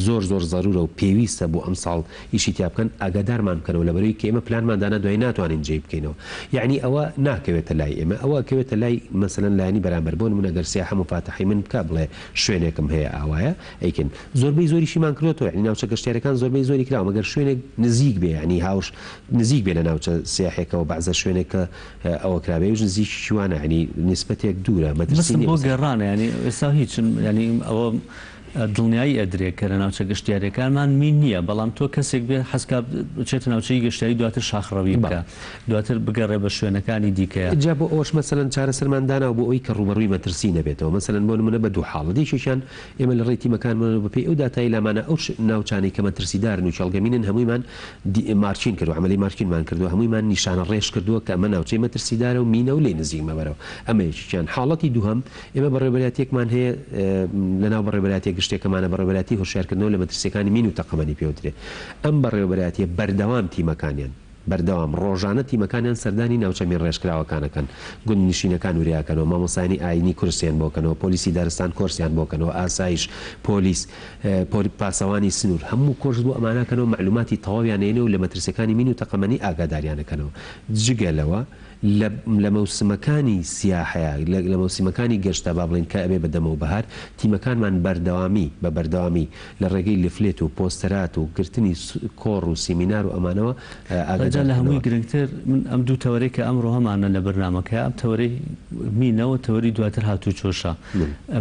زۆر زۆر زەرورە و پێویستە. پێویستە بۆ ئەمساڵ ئیشی تیا بکەن ئاگادارمان بکەنەوە لەبەرئەوەی کە ئێمە پلانمان دانا دوایی ناتوانین جێی بکەینەوە یەعنی ئەوە ناکەوێتە لای ئێمە ئەوە ئەکەوێتە لای مەسەلەن لایەنی بەرامبەر بۆ نمونە گەر سیاحە موفاتەحەی من بکا بڵێ شوێنێکم هەیە ئاوایە ئەیکەین زۆربەی زۆریشیمان کردۆتەوە یەعنی ناوچە گەشتیارەکان زۆربەی زۆری کراوە مەگەر شوێنێک نزیک بێ یەعنی هاوش نزیک بێ لە ناوچە سیاحێکەوە بەعزە شوێنێک کە ئەوە کرابێ ئەویش نزیکیکی وانە یەعنی نیسبەتێک دوورە مەترسی مەسم نیە بۆ بەسەر. گەڕانە یەعنی ئێستا هیچ یەعنی ئەوە دڵنیایی ئەدرێ کە لە ناوچە گەشتیاریەکانمان مین نیە بەڵام تۆ کەسێک بێ حەزکا بچێتە ناوچەی گەشتیاری دواتر شاخڕەوی بکا دواتر بگەڕێ بە شوێنەکانی دیکەیا. جا بۆ ئەوەش مەسەلەن چارەسەرمان داناوە بۆ ئەوەی کە ڕووبەڕووی مەترسی نەبێتەوە مەسەلەن بۆ نموونە بە دوو حاڵەت یەکێکیان ئێمە لە ڕێی تیمەکانمانەوە بە پێی ئەو داتایەی لامانە ئەو ناوچانەی کە مەترسیدارن و کێڵگەمینن هەموویمان marking کردووە عەمەلی marking مان کردووە هەموویمان نیشانە ڕێژ کردووە کە ئەمە ناوچەی مەترسیدارە و مینە و لێی نزیک مەبەرەوە ئەمە یەکێکیان حاڵەتی دووهەم ئێمە بەڕێوەبەرایەتییەکمان هەیە لەناو بەڕێوەبەرایەتییە گشتییەکەمانە، بەڕێوەبەرایەتیی هۆشیارکردنەوە لە مەترسییەکانی مین و تەقەمەنی پێوترێ. ئەم بەڕێوەبەرایەتییە بەردەوام تیمەکانیان، بەردەوام، ڕۆژانە تیمەکانیان سەردانی ناوچە مینڕێژکراوەکان ئەکەن، گوندنشینەکان وریا ئەکەنەوە، مامۆستایانی ئایینی کورسیان بۆ کەنەوە، پۆلیسی دارستان کۆرسیان بۆ کەنەوە، ئاسایش، پۆلیس، پاسەوانی سنوور، هەموو کۆرس بۆ ئەمانە ئەکەنەوە، مەعلوماتی تەواویان ئەیەنێ و لە مەترسییەکانی مین و تەقەمەنی ئاگاداریان ئەکەنەوە. جگە لەوە، لە لە مەوسمەکانی سیاحەیا لە لە مەوسیمەکانی گەشتا با بڵێین کە ئەبێ بە دەمەو بەهار تیمەکانمان بەردەوامی بە بەردەوامی لە ڕێگەی لفلێت و پۆستەرات و گرتنی کۆڕ و سیمینار و ئەمانەوە جا ئاگادار لە هەمووی کەنەوە. گرنگتر من ئەم دوو تەوەرەی کە ئەمڕۆ هەمانە لە بەرنامەکەیا ئەم تەوەرەی مینە و تەوەری دواتر هاتووچۆشە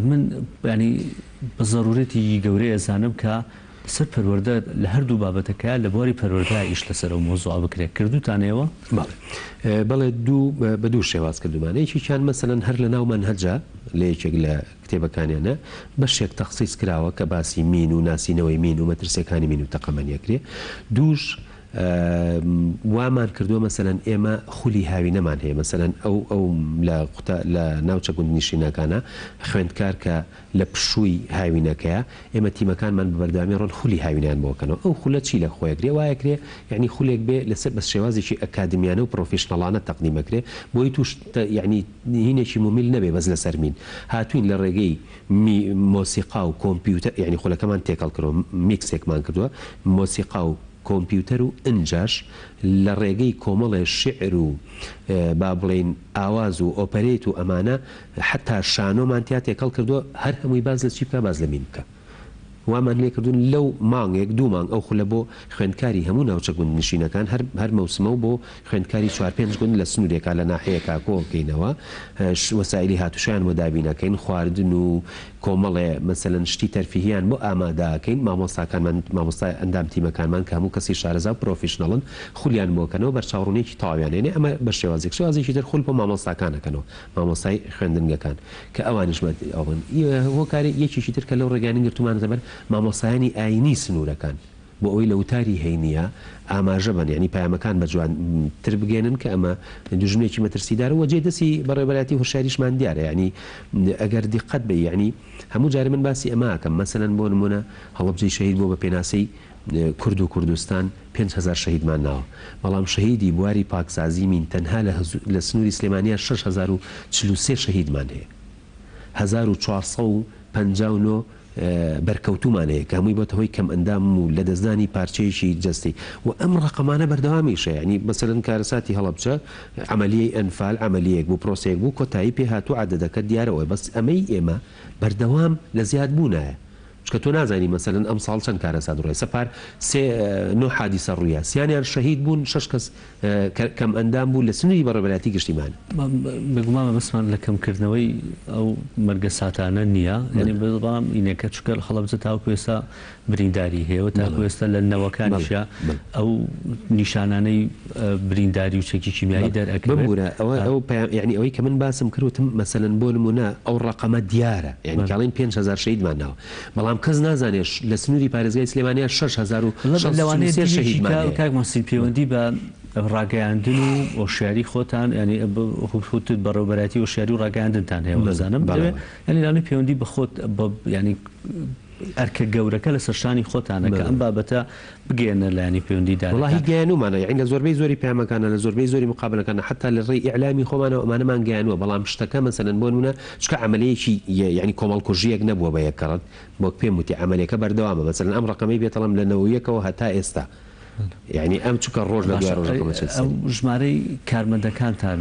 من یانی بە زەروورەتێکی گەورەی ئەزانم کە لەسەر پەروەردە لە هەردوو بابەتەکەیا لە بواری پەروەردەیا ئیش لەسەر ئەو مەوزوعە بکرێت کردووتانە ئێوە؟ بەڵێ بەڵێ دوو بە دوو شێواز کردوومانە یەکێکیان مەسەلەن هەر لە ناو مەنهەجە لە یەکێک لە کتێبەکانیانە بەشێک تەخسیس کراوە کە باسی مین و ناسینەوەی مین و مەترسیەکانی مین و تەقەمەنی ئەکرێ دووش وامان کردووە مەسەلەن ئێمە خولی هاوینەمان هەیە مەسەلەن ئەو ئەو لە قوتا لە ناوچە گوندنشینەکانە خوێندکار کە لە پشووی هاوینەکەیا ئێمە تیمەکانمان بە بەردەوامی ڕۆن خولی هاوینەیان بۆ ئەکەنەوە ئەو خولە چی لە خۆی ئەگرێ وایەکرێ یەعنی خولێک بێ لەسەر بە شێوازێکی ئەکادمیانە و پرۆفیشنەڵانە تەقدیم ئەکرێ بۆی توش یەعنی هینێکی مومیل نەبێ بەس لەسەر مین هاتوین لە ڕێگەی می مۆسیقا و کۆمپیوتەر یەعنی خولەکەمان تێکەڵ کردوە میکسێکمان کردوە مۆسیقا و کۆمپیوتەر و ئنجاش لە ڕێگەی کۆمەڵێ شیعر و با بڵێین ئاواز و ئۆپەرێت و ئەمانە حەتا شانۆمان تیا تێکەڵ کردوە هەر هەمووی باس لە چی بکا باس لە مین بکا وامان لێ کردوون لەو مانگێک دوو مانگ ئەو خولە بۆ خوێندکاری هەموو ناوچە گوندنشینەکان هەر هەر مەوسمە و بۆ خوێندکاری چوار پێنج گوند لە سنوورێکا لە ناحیەیەکا کۆ کەینەوە وەسائیلی هاتوچۆیان بۆ دابین ئەکەین خواردن و کۆمەڵێ مەسەلەن شتی تەرفیهیان بۆ ئامادە ئەکەین مامۆستاکانمان مامۆستای ئەندام تیمەکانمان کە هەموو کەسی شارەزا و پرۆفیشنەڵن خولیان بۆ کەنەوە بەرچاوڕوونیەکی تەواویان هەیە ئەمە بە شێوازێک شێوازێکی تر خول بۆ مامۆستاکان ئەکەنەوە مامۆستای خوێندنگەکان کە ئەوانیش ئەوەن هۆکاری یەکێکی تر کە لەو ڕێگایانە گرتوومانەتە بەر مامۆستایانی ئایینی سنوورەکان بۆ ئەوەی لە وتاری هەینییە ئاماژە بەن یانی پەیامەکان بە جوان تر بگەیەنن کە ئەمە دوژمنێکی مەترسیدارە و جێ دەستی بەڕێوەبەرایەتی هۆشیاریشمان دیارە یانی ئەگەر دیقەت بەی یانی هەموو جارێ من باسی ئەمە ئەکەم مەسەلەن بۆ نموونە هەڵەبجەی شەهید بووە بە پێناسەی کورد و کوردستان 5000 شەهیدمان ناوە بەڵام شەهیدی بواری پاکسازی مین تەنها لە لە سنووری سلێمانیا 6043 شەهیدمان هەیە 1459 بەرکەوتوومان هەیە کە هەمووی بۆتە هۆی کەمئەندام و لەدەستدانی پارچەیەکی جەستەی و ئەم ڕەقەمانە بەردەوامیشە یانی مەسەلەن کارەساتی هەڵەبجە عەمەلیەی ئەنفال عەمەلیەیەک بوو پرۆسەیەک بوو کۆتایی پێ هات و عەدەدەکە دیارە ئەوەیە بەس ئەمەی ئێمە بەردەوام لە زیادبوونایە چونکە تۆ نازانی مەسەلەن ئەمساڵ چەند کارەسات ڕوویا سە پار سێ نۆ حادیسە ڕوویا سیانیان شەهید بوون شەش کەس کەمئەندام بوو لە سنووری بەڕێوەبەرایەتی گشتیمان. بێگومان مەبەستمان لە کەمکردنەوەی ئەو مەرگەساتانە نییە، یانی بەڵام ئینەکە چونکە هەڵەبجە تاوەکو ئێستا برینداری هەیە و تاکو ئێستا لە نەوەکانیشا ئەو نیشانانەی برینداری و چەکی کیمیایی دەرئەکەوێت. ببورە ئەوە ئەو پەیام یانی ئەوەی کە من باسم کرد وتم مەسەلەن بۆ نموونە ئەو ڕەقەمە دیارە یانی کە ئەڵێین 5000 شەهیدمان ناوە بەڵام کەس نازانێ لە سنووری پارێزگای سلێمانیا لەوانەیە 6063 دیدێکی شەهیدمان هەیە. کاک موحسین پەیوەندی بە ڕاگەیاندن و هۆشیاری خۆتان یانی وتت بەڕێوەبەرایەتی هۆشیاری و ڕاگەیاندنتان هەیە وابزانم بەڵێ یانی لەوانەیە پەیوەندی بە خۆت بە یانی. ئەرکە گەورەکە لەسەر شانی خۆتانە کە ئەم بابەتە بگەیەننە لایەنی پەیوەندیدارەکان. وەڵاهی گەیانوومانە، یەعنی لە زۆربەی زۆری پەیامەکانا، لە زۆربەی زۆری مقابەلەکانا، حەتا لە ڕێی ئیعلامی خۆمانەوە ئەمانەمان گەیانووە، بەڵام شتەکە مەسەلەن بۆ نموونە چونکە عەمەلەیەکی یەعنی کۆمەڵکوژییەک نەبووە بە یەک کەڕەت، وەک پێم وتی عەمەلەکە بەردەوامە، مەسەلەن ئەم ڕەقەمەی پێتەڵێم لە نەوەویەکەوە هەتا ئێستا یەعنی ئەم چونکە ڕۆژ لە باشە دوای ڕۆژەکەمە چێتە ئەو سەری. ژمارەی کارمەندەکانتان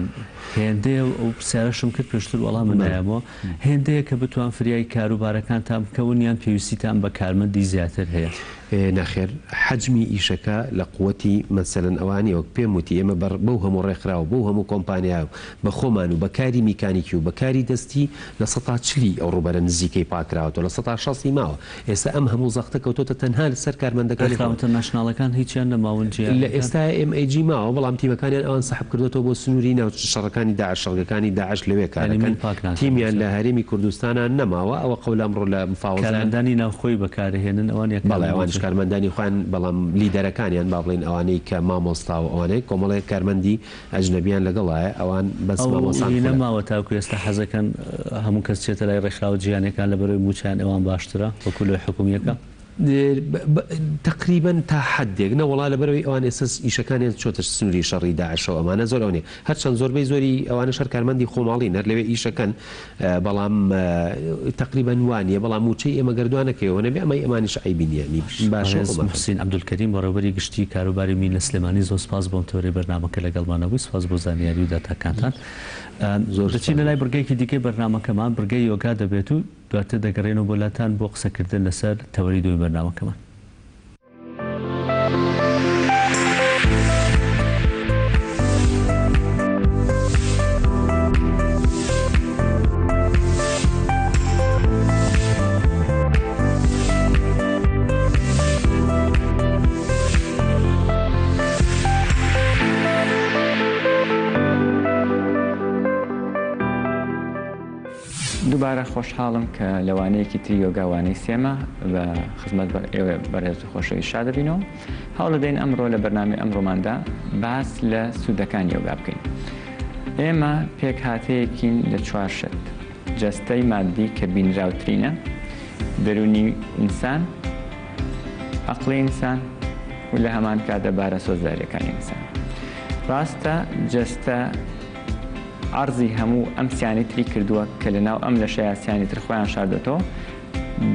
هێندەیە و ئەو پرسیارەشم کرد پێشتر وەڵامم بەڵێ. نایەمەوە، هێندەیە کە بتوان فریای کاروبارەکانتان بکەون یان پێویستیتان بە کارمەندی زیاتر هەیە؟ نەخێر حەجمی ئیشەکە لە قوتی مەسەلەن ئەوە نیە وەک پێم وتی ئێمە بە بەو هەموو ڕێکخراو بەو هەموو کۆمپانیا و بە خۆمان و بە کاری میکانیکی و بە کاری دەستی لە سەتا چلی ئەو ڕووبەرە نزیکەی پاکراوەتەوە لە سەتا شەستی ماوە ئێستا ئەم هەموو زەختە کەوتۆتە تەنها لە سەر کارمەندەکانی ڕێکخراوە خۆمان. ئینتەرناشناڵەکان هیچیان نەماون لە جیهانیەکان؟ ئێستایا ئێم ئەی جی ماوە بەڵام تیمەکانیان ئەوان سەحب کردۆتەوە بۆ سنووری ناوچە شەڕەکانی داعش شەڕگەکانی داعش لەوێ یانی کارەکەن مین پاک ناکەن تیمیان ئینجا. لە هەرێمی کوردستانا نەماوە ئەوە قەولە ئەمڕۆ لە مفاوەزەیان کارمەندانی ناوخۆی بەکارەهێنن ئەوان یا بەڵێ کارمەندی ئەوانیش تر؟ کارمەندانی خۆیان بەڵام لیدەرەکانیان با بڵێین ئەوانەی کە مامۆستا و ئەوانەی کۆمەڵێک کارمەندی ئەجنەبیان لەگەڵایە ئەوان بەس ئەو مامۆستان هینە خولە. ماوە تاکو ئێستا حەزەکەن هەموو کەس چێتە لای ڕێکخراوە جیهانیەکان لەبەرئەوەی موچەیان ئەوان باشترە وەکو لۆی حکومیەکە؟ تەقریبەن تا حەدێک نەوەڵا لەبەرئەوەی ئەوان ئێستا ئیشەکانیان چۆتە سنوری شەڕی داعشەوە ئەمانە زۆر ئەوە نیە هەرچەند زۆربەی زۆری ئەوانەش هەر کارمەندی خۆماڵین هەر لەوێ ئیشەکەن بەڵام تەقریبەن وانیە بەڵام موچەی ئێمە گەر دوا نەکەوێ نەبێ ئەمەی ئەمانیش عەیبی نیە نی باشە بەڕێز خۆمان. موحسین عەبدولکەریم بەڕێوەبەری گشتی کاروباری مین لە سلێمانی زۆر سپاس بۆم تەوەرەی بەرنامەکە لەگەڵمانە بووی سپاس بۆ زانیاری و داتاکانتان زۆر دەچینە سپاس. لای بڕگەیەکی دیکەی بەرنامەکەمان بڕگەی یۆگا دەبێت و دواتر دەگەڕێینەوە بۆ لاتان بۆ قسەکردن لەسەر تەوەری دووەمی بەرنامەکەمان. دووبارە خۆشحاڵم کە لە وانەیەکی تری یۆگا وانەی سێمە بە خزمەت بە ئێوە بەڕێز و خۆشەویست شاد دەبینەوە. هەوڵدەدەین ئەمڕۆ لە بەرنامەی ئەمڕۆماندا باس لە سوودەکانی یۆگا بکەین. ئێمە پێکهاتەیەکین لە چوار شت، جەستەی ماددی کە بینراوترینە، دەروونی ئینسان، ئەقڵی ئینسان و لە هەمان کاتدا بارە سۆزدارییەکانی ئینسان. ڕاستە جەستە عەرزی هەموو ئەم سیانەی تری کردووە کە لە ناو ئەم لەشەیا سیانی تر خۆیان شاردۆتەوە،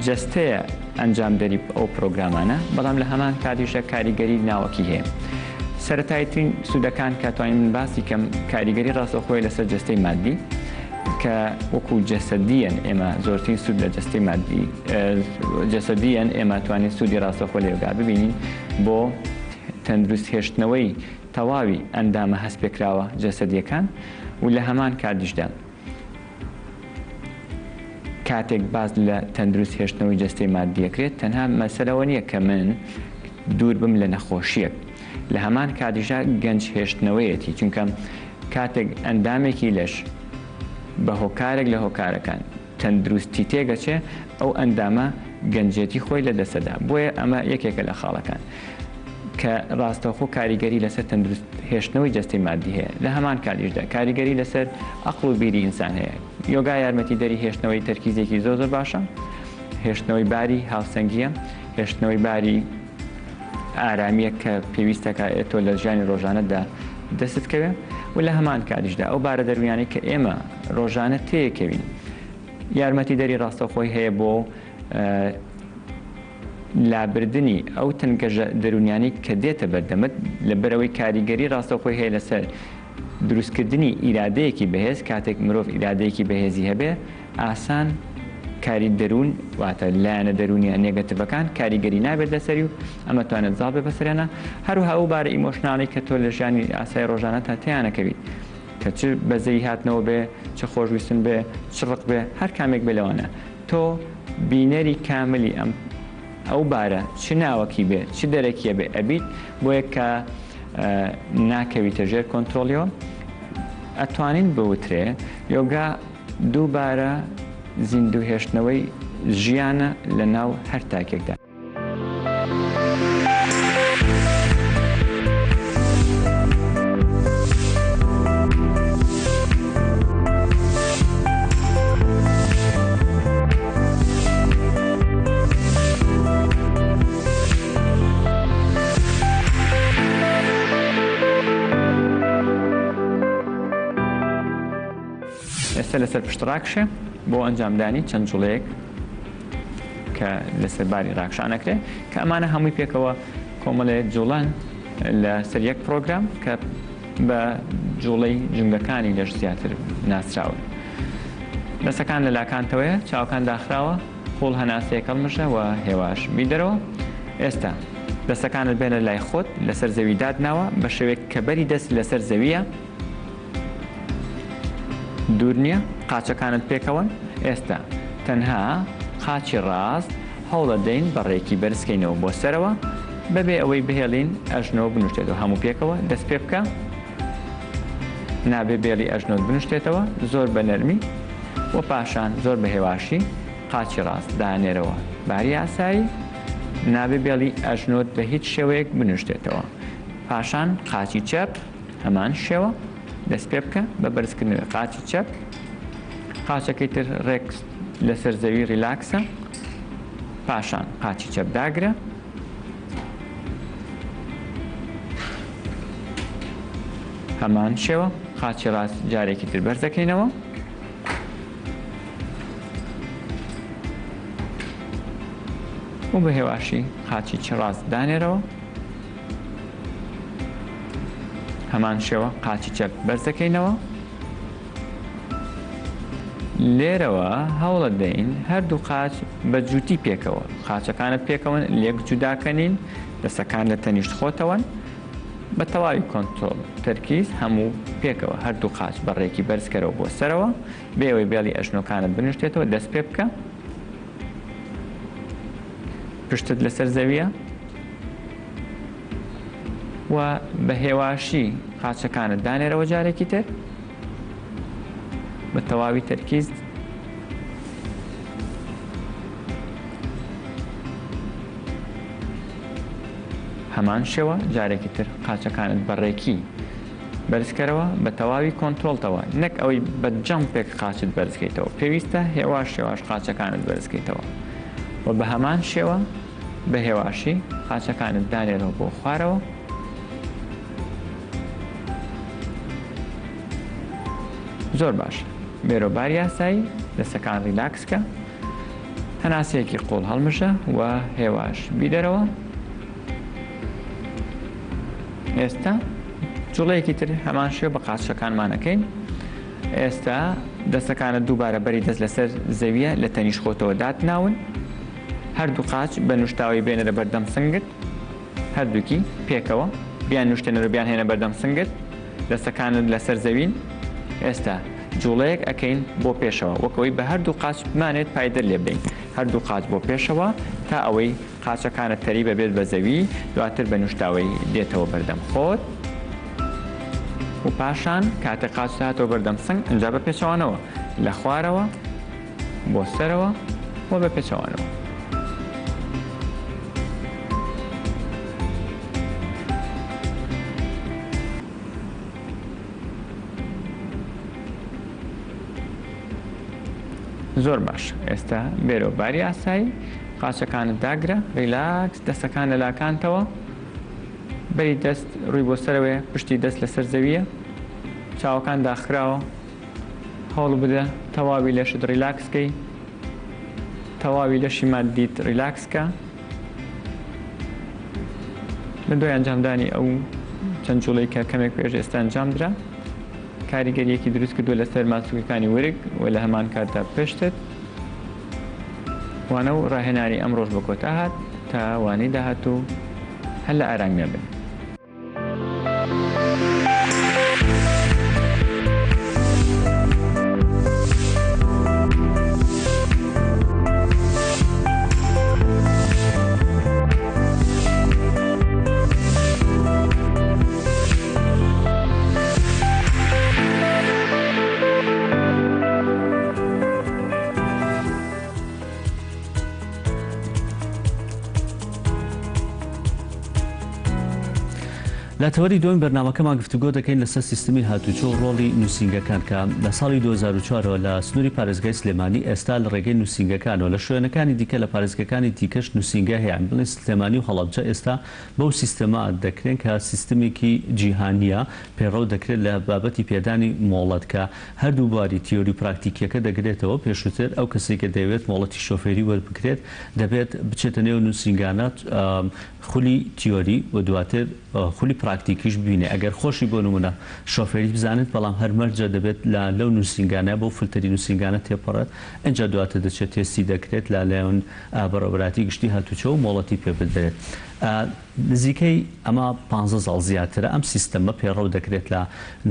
جەستەیە ئەنجامدەری ئەو پرۆگرامانە، بەڵام لە هەمان کاتیشدا کاریگەری ناوەکی هەیە. سەرەتاییترین سوودەکان کە توانیم من باسی کەم کاریگەری ڕاستەوخۆیە لەسەر جەستەی مادی کە وەکو جەسەدیەن ئێمە زۆرترین سوود لە جەستەی مادی جەسەدیەن ئێمە توانین سوودی ڕاستەوخۆ لە یۆگا ببینین بۆ تەندروست هێشتنەوەی تەواوی ئەندامە هەستپێکراوە جەسەدییەکان و لە هەمان کاتیشدا کاتێک باس لە تەندروست هێشتنەوەی جەستەی مادی ئەکرێت تەنها مەسەلە ئەوە نییە کە من دوور بم لە نەخۆشییەک لە هەمان کاتیشدا گەنج هێشتنەوەیەتی چونکە کاتێک ئەندامێکی لەش بە هۆکارێک لە هۆکارەکان تەندروستی تێگەچێ ئەو ئەندامە گەنجێتی خۆی لە دەستەدا بۆیە ئەمە یەکێکە لە خاڵەکان کە ڕاستەوخۆ کاریگەری لەسەر تەندروست هێشتنەوەی جەستەی مادی هەیە لە هەمان کاتیشدا کاریگەری لەسەر ئەقڵ و بیری ئینسان هەیە یۆگا یارمەتی دەری هێشتنەوەی تەرکیزێکی زۆر زۆر باشە هێشتنەوەی باری هاوسەنگیە هێشتنەوەی باری ئارامیە کە پێویستەکە تۆ لە ژیانی ڕۆژانەدا دەستت کەوێ و لە هەمان کاتیشدا ئەو بارە دەروونیانەی کە ئێمە ڕۆژانە تێکەوین یارمەتی دەری ڕاستەوخۆی هەیە بۆ لابردنی ئەو تەنگەژە دەروونیانەی کە دێتە بەردەمت، لەبەرئەوەی کاریگەری ڕاستەوخۆی هەیە لەسەر دروستکردنی ئیرادەیەکی بەهێز، کاتێک مرۆڤ ئیرادەیەکی بەهێزی هەبێ ئاسان کاری دەروون واتە لایەنە دەروونیە نێگەتیڤەکان کاریگەری نابێت لەسەری و ئەمە توانێت زاڵ بێ بەسەریانا، هەروەها ئەو بارە emotional ەی کە تۆ لە ژیانی ئاسایی ڕۆژانەتا تێیانەکەویت کە چ بەزەیی هاتنەوە بێ، چ خۆشویستن بێ، چ ڕق بێ، هەر کامێک بێ لەوانە. تۆ بینەری کاملی ئەم ئەو بارە چ ناوەکی بێ چ دەرەکیە بێ ئەبیت بۆیە کە ناکەویتە ژێر کۆنترۆڵیەوە ئەتوانین بوترێ یۆگا دووبارە زیندوو هێشتنەوەی ژیانە لە ناو هەر تاکێکدا. ئێستا لەسەر پشت ڕاکشێ بۆ ئەنجامدانی چەند جوڵەیەک کە لەسەر باری ڕاکشان ئەکرێ کە ئەمانە هەمووی پێکەوە کۆمەڵێ جوڵەن لەسەر یەک پرۆگرام کە بە جوڵەی جومگەکانی لەش زیاتر ناسراون. دەستەکان لە لاکانتەوەیە، چاوەکان داخراوە، قوڵ هەناسەیەک هەڵمژە و هێواش بیدەرەوە. ئێستا دەستەکانت بێنە لای خۆت، لەسەر زەوی داتناوە، بە شێوەیەک کە بەری دەست لەسەر زەوییە، دوور نییە، قاچەکانت پێکەوەن. ئێستا تەنها قاچی ڕاست هەوڵەدەین بە ڕێکی بەرزکەینەوە بۆ سەرەوە بەبێ ئەوەی بهێڵین ئەژنۆ بنوشتێتەوە هەموو پێکەوە دەست پێ بکە نابێ بێڵی ئەژنۆت بنوشتێتەوە زۆر بە نەرمی و پاشان زۆر بە هێواشی قاچی ڕاست دانێرەوە باری ئاسایی نابێ بێڵی ئەژنۆت بە هیچ شێوەیەک بنوشتێتەوە پاشان قاچی چەپ هەمان شێوە دەست پێ بکە بە بەرزکردنەوەی قاچی چەپ قاچەکەی تر ڕێک لەسەر زەوی ڕیلاکسە پاشان قاچی چەپ داگرە هەمان شێوە قاچی ڕاست جارێکی تر بەرز دەکەینەوە و بە هێواشی قاچی چ ڕاست دانێرەوە هەمان شێوە قاچی چەپ بەرز دەکەینەوە لێرەوە هەوڵەدەین هەردوو قاچ بە جووتی پێکەوە قاچەکانت پێکەوەن لێک جوداکەنین دەسەکان لە تەنیشت خۆتەوەن بە تەواوی کۆنترۆڵ تەرکیز هەموو پێکەوە هەردوو قاچ بە ڕێکی بەرزکەرەوە بۆ سەرەوە بێ ئەوەی بێڵی ئەژنۆکانت بنوشتێتەوە دەست پێ بکە پشتت لەسەر زەویە و بە هێواشی قاچەکانت دانێرەوە جارێکی تر بە تەواوی تەرکیز هەمان شێوە جارێکی تر قاچەکانت بە ڕێکی بەرزکەرەوە بە تەواوی کۆنترۆڵتەوە نەک ئەوەی بە جەمپێک قاچت بەرزکەیتەوە پێویستە هێواش هێواش قاچەکانت بەرزکەیتەوە و بە هەمان شێوە بە هێواشی قاچەکانت دانێرەوە بۆ خوارەوە. زۆر باش بێرۆ باری ئاسایی دەستەکان ڕیلاکس کە هەناسەیەکی قوڵ هەڵمژە و هێواش بیدەرەوە ئێستا جوڵەیەکی تر هەمان شێوە بە قاچەکانمانەکەین ئێستا دەستەکانت دووبارە بەری دەست لەسەر زەویە لە تەنیش خۆتەوە داتناون هەردوو قاچ بە نوشتاوەی بێنەرە بەردەم سنگت، هەردووکی پێکەوە بیان نوشتێنەرە بیان هێنە بەردەم سنگت، دەستەکانت لەسەر زەوین، ئێستا جوڵەیەک ئەکەین بۆ پێشەوە وەک ئەوەی بە هەردوو قاچ بمانێت پایدەر لێ بدەین، هەردوو قاچ بۆ پێشەوە تا ئەوەی قاچەکانت تەریب ئەبێت بە زەوی، دواتر بە نوشتاوەی دێتەوە بەردەم خۆت و پاشان کاتێک قاچت هاتەوە بەردەم سنگ ئینجا بە پێچەوانەوە لە خوارەوە بۆ سەرەوە و بە پێچەوانەوە. زۆر باش ئێستا بێرەوە باری ئاسایی قاچەکانت داگرە ریلاکس دەستەکان لە لاکانتەوە بەری دەست ڕووی بۆ سەرەوەیە پشتی دەست لەسەر زەویە چاوەکان داخراوە هەوڵ بدە تەواوی لەشت ڕیلاکس کەی تەواوی لەشی مادیت ڕیلاکس کە لە دوای ئەنجامدانی ئەو چەند جوڵەی کە کەمێک پێش ئێستا ئەنجام درا کاریگەریەکی دروست کردووە لەسەر ماسولکەکانی ورگ و لە هەمان کاتدا پشتت وانە و ڕاهێنانی ئەمڕۆش بە کۆتا هات تا وانەی داهاتوو هەر لە ئارامیە بن. لە تەوەری دووەمی بەرنامەکەمان گفتوگۆ دەکەین لەسەر سیستمی هاتوچۆ و ڕۆڵی نووسینگەکان کە لە ساڵی 2004 ەوە لە سنووری پارێزگای سلێمانی ئێستا لە ڕێگەی نووسینگەکانەوە لە شوێنەکانی دیکە لە پارێزگەکانی دیکەش نووسینگە هەیە بڵێن سلێمانی و هەڵەبجە ئێستا بەو سیستەمە دەکرێن کە سیستمێکی جیهانییە پەیڕەو دەکرێت لە بابەتی پێدانی مۆڵەت کە هەردوو بواری تیۆری و پراکتیکیەکە دەگرێتەوە، پێشووتر ئەو کەسەی کە دەیەوێت مۆڵەتی شۆفێری وەربگرێت دەبێت بچێتە نێو نووسینگانە خولی تیۆری و دواتر خولی پراکتیکیش ببینێ ئەگەر خۆشی بۆ نموونە شۆفێری بزانێت بەڵام هەر مەرجە دەبێت لە لەو نووسینگانە بەو فلتەری نووسینگانە تێپەڕێت ئینجا دواتر دەچێت تێستی دەکرێت لە لایەن بەڕێوەبەرایەتی گشتی هاتووچۆ و مۆڵەتی پێ بدرێت. نزیکەی ئەمە پانزە ساڵ زیاترە ئەم سیستەمە پێڕەو دەکرێت لە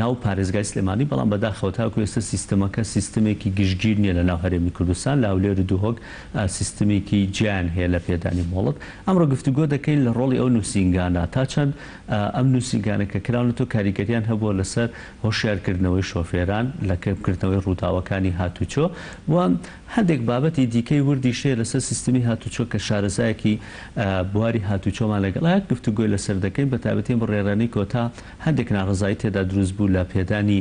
ناو پارێزگای سلێمانی، بەڵام بەداخەوە تاکو ئێستا سیستەمەکە سیستمێکی گشتگیر نییە لە ناو هەرێمی کوردستان، لە هەولێر و دهۆک سیستمێکی جیایان هەیە لە پێدانی مۆڵەت. ئەمڕۆ گفتوگۆ دەکەین لە ڕۆڵی ئەو نووسینگانە، تا چەند ئەم نووسینگانە کە کراونەتەوە کاریگەریان هەبووە لەسەر هۆشیارکردنەوەی شۆفێران لە کەمکردنەوەی ڕووداوەکانی هاتوچۆ و هەندێک بابەتی دیکەی وردیش هەیە لەسەر سیستمی هاتوچۆ کە شارەزایەکی بواری هاتوچۆمان لەگەڵە گفتوگۆی لەسەر دەکەین، بەتایبەتی ئەم بڕیارانەی کۆتا هەندێک ناڕەزایی تێدا دروست بوو لە پێدانی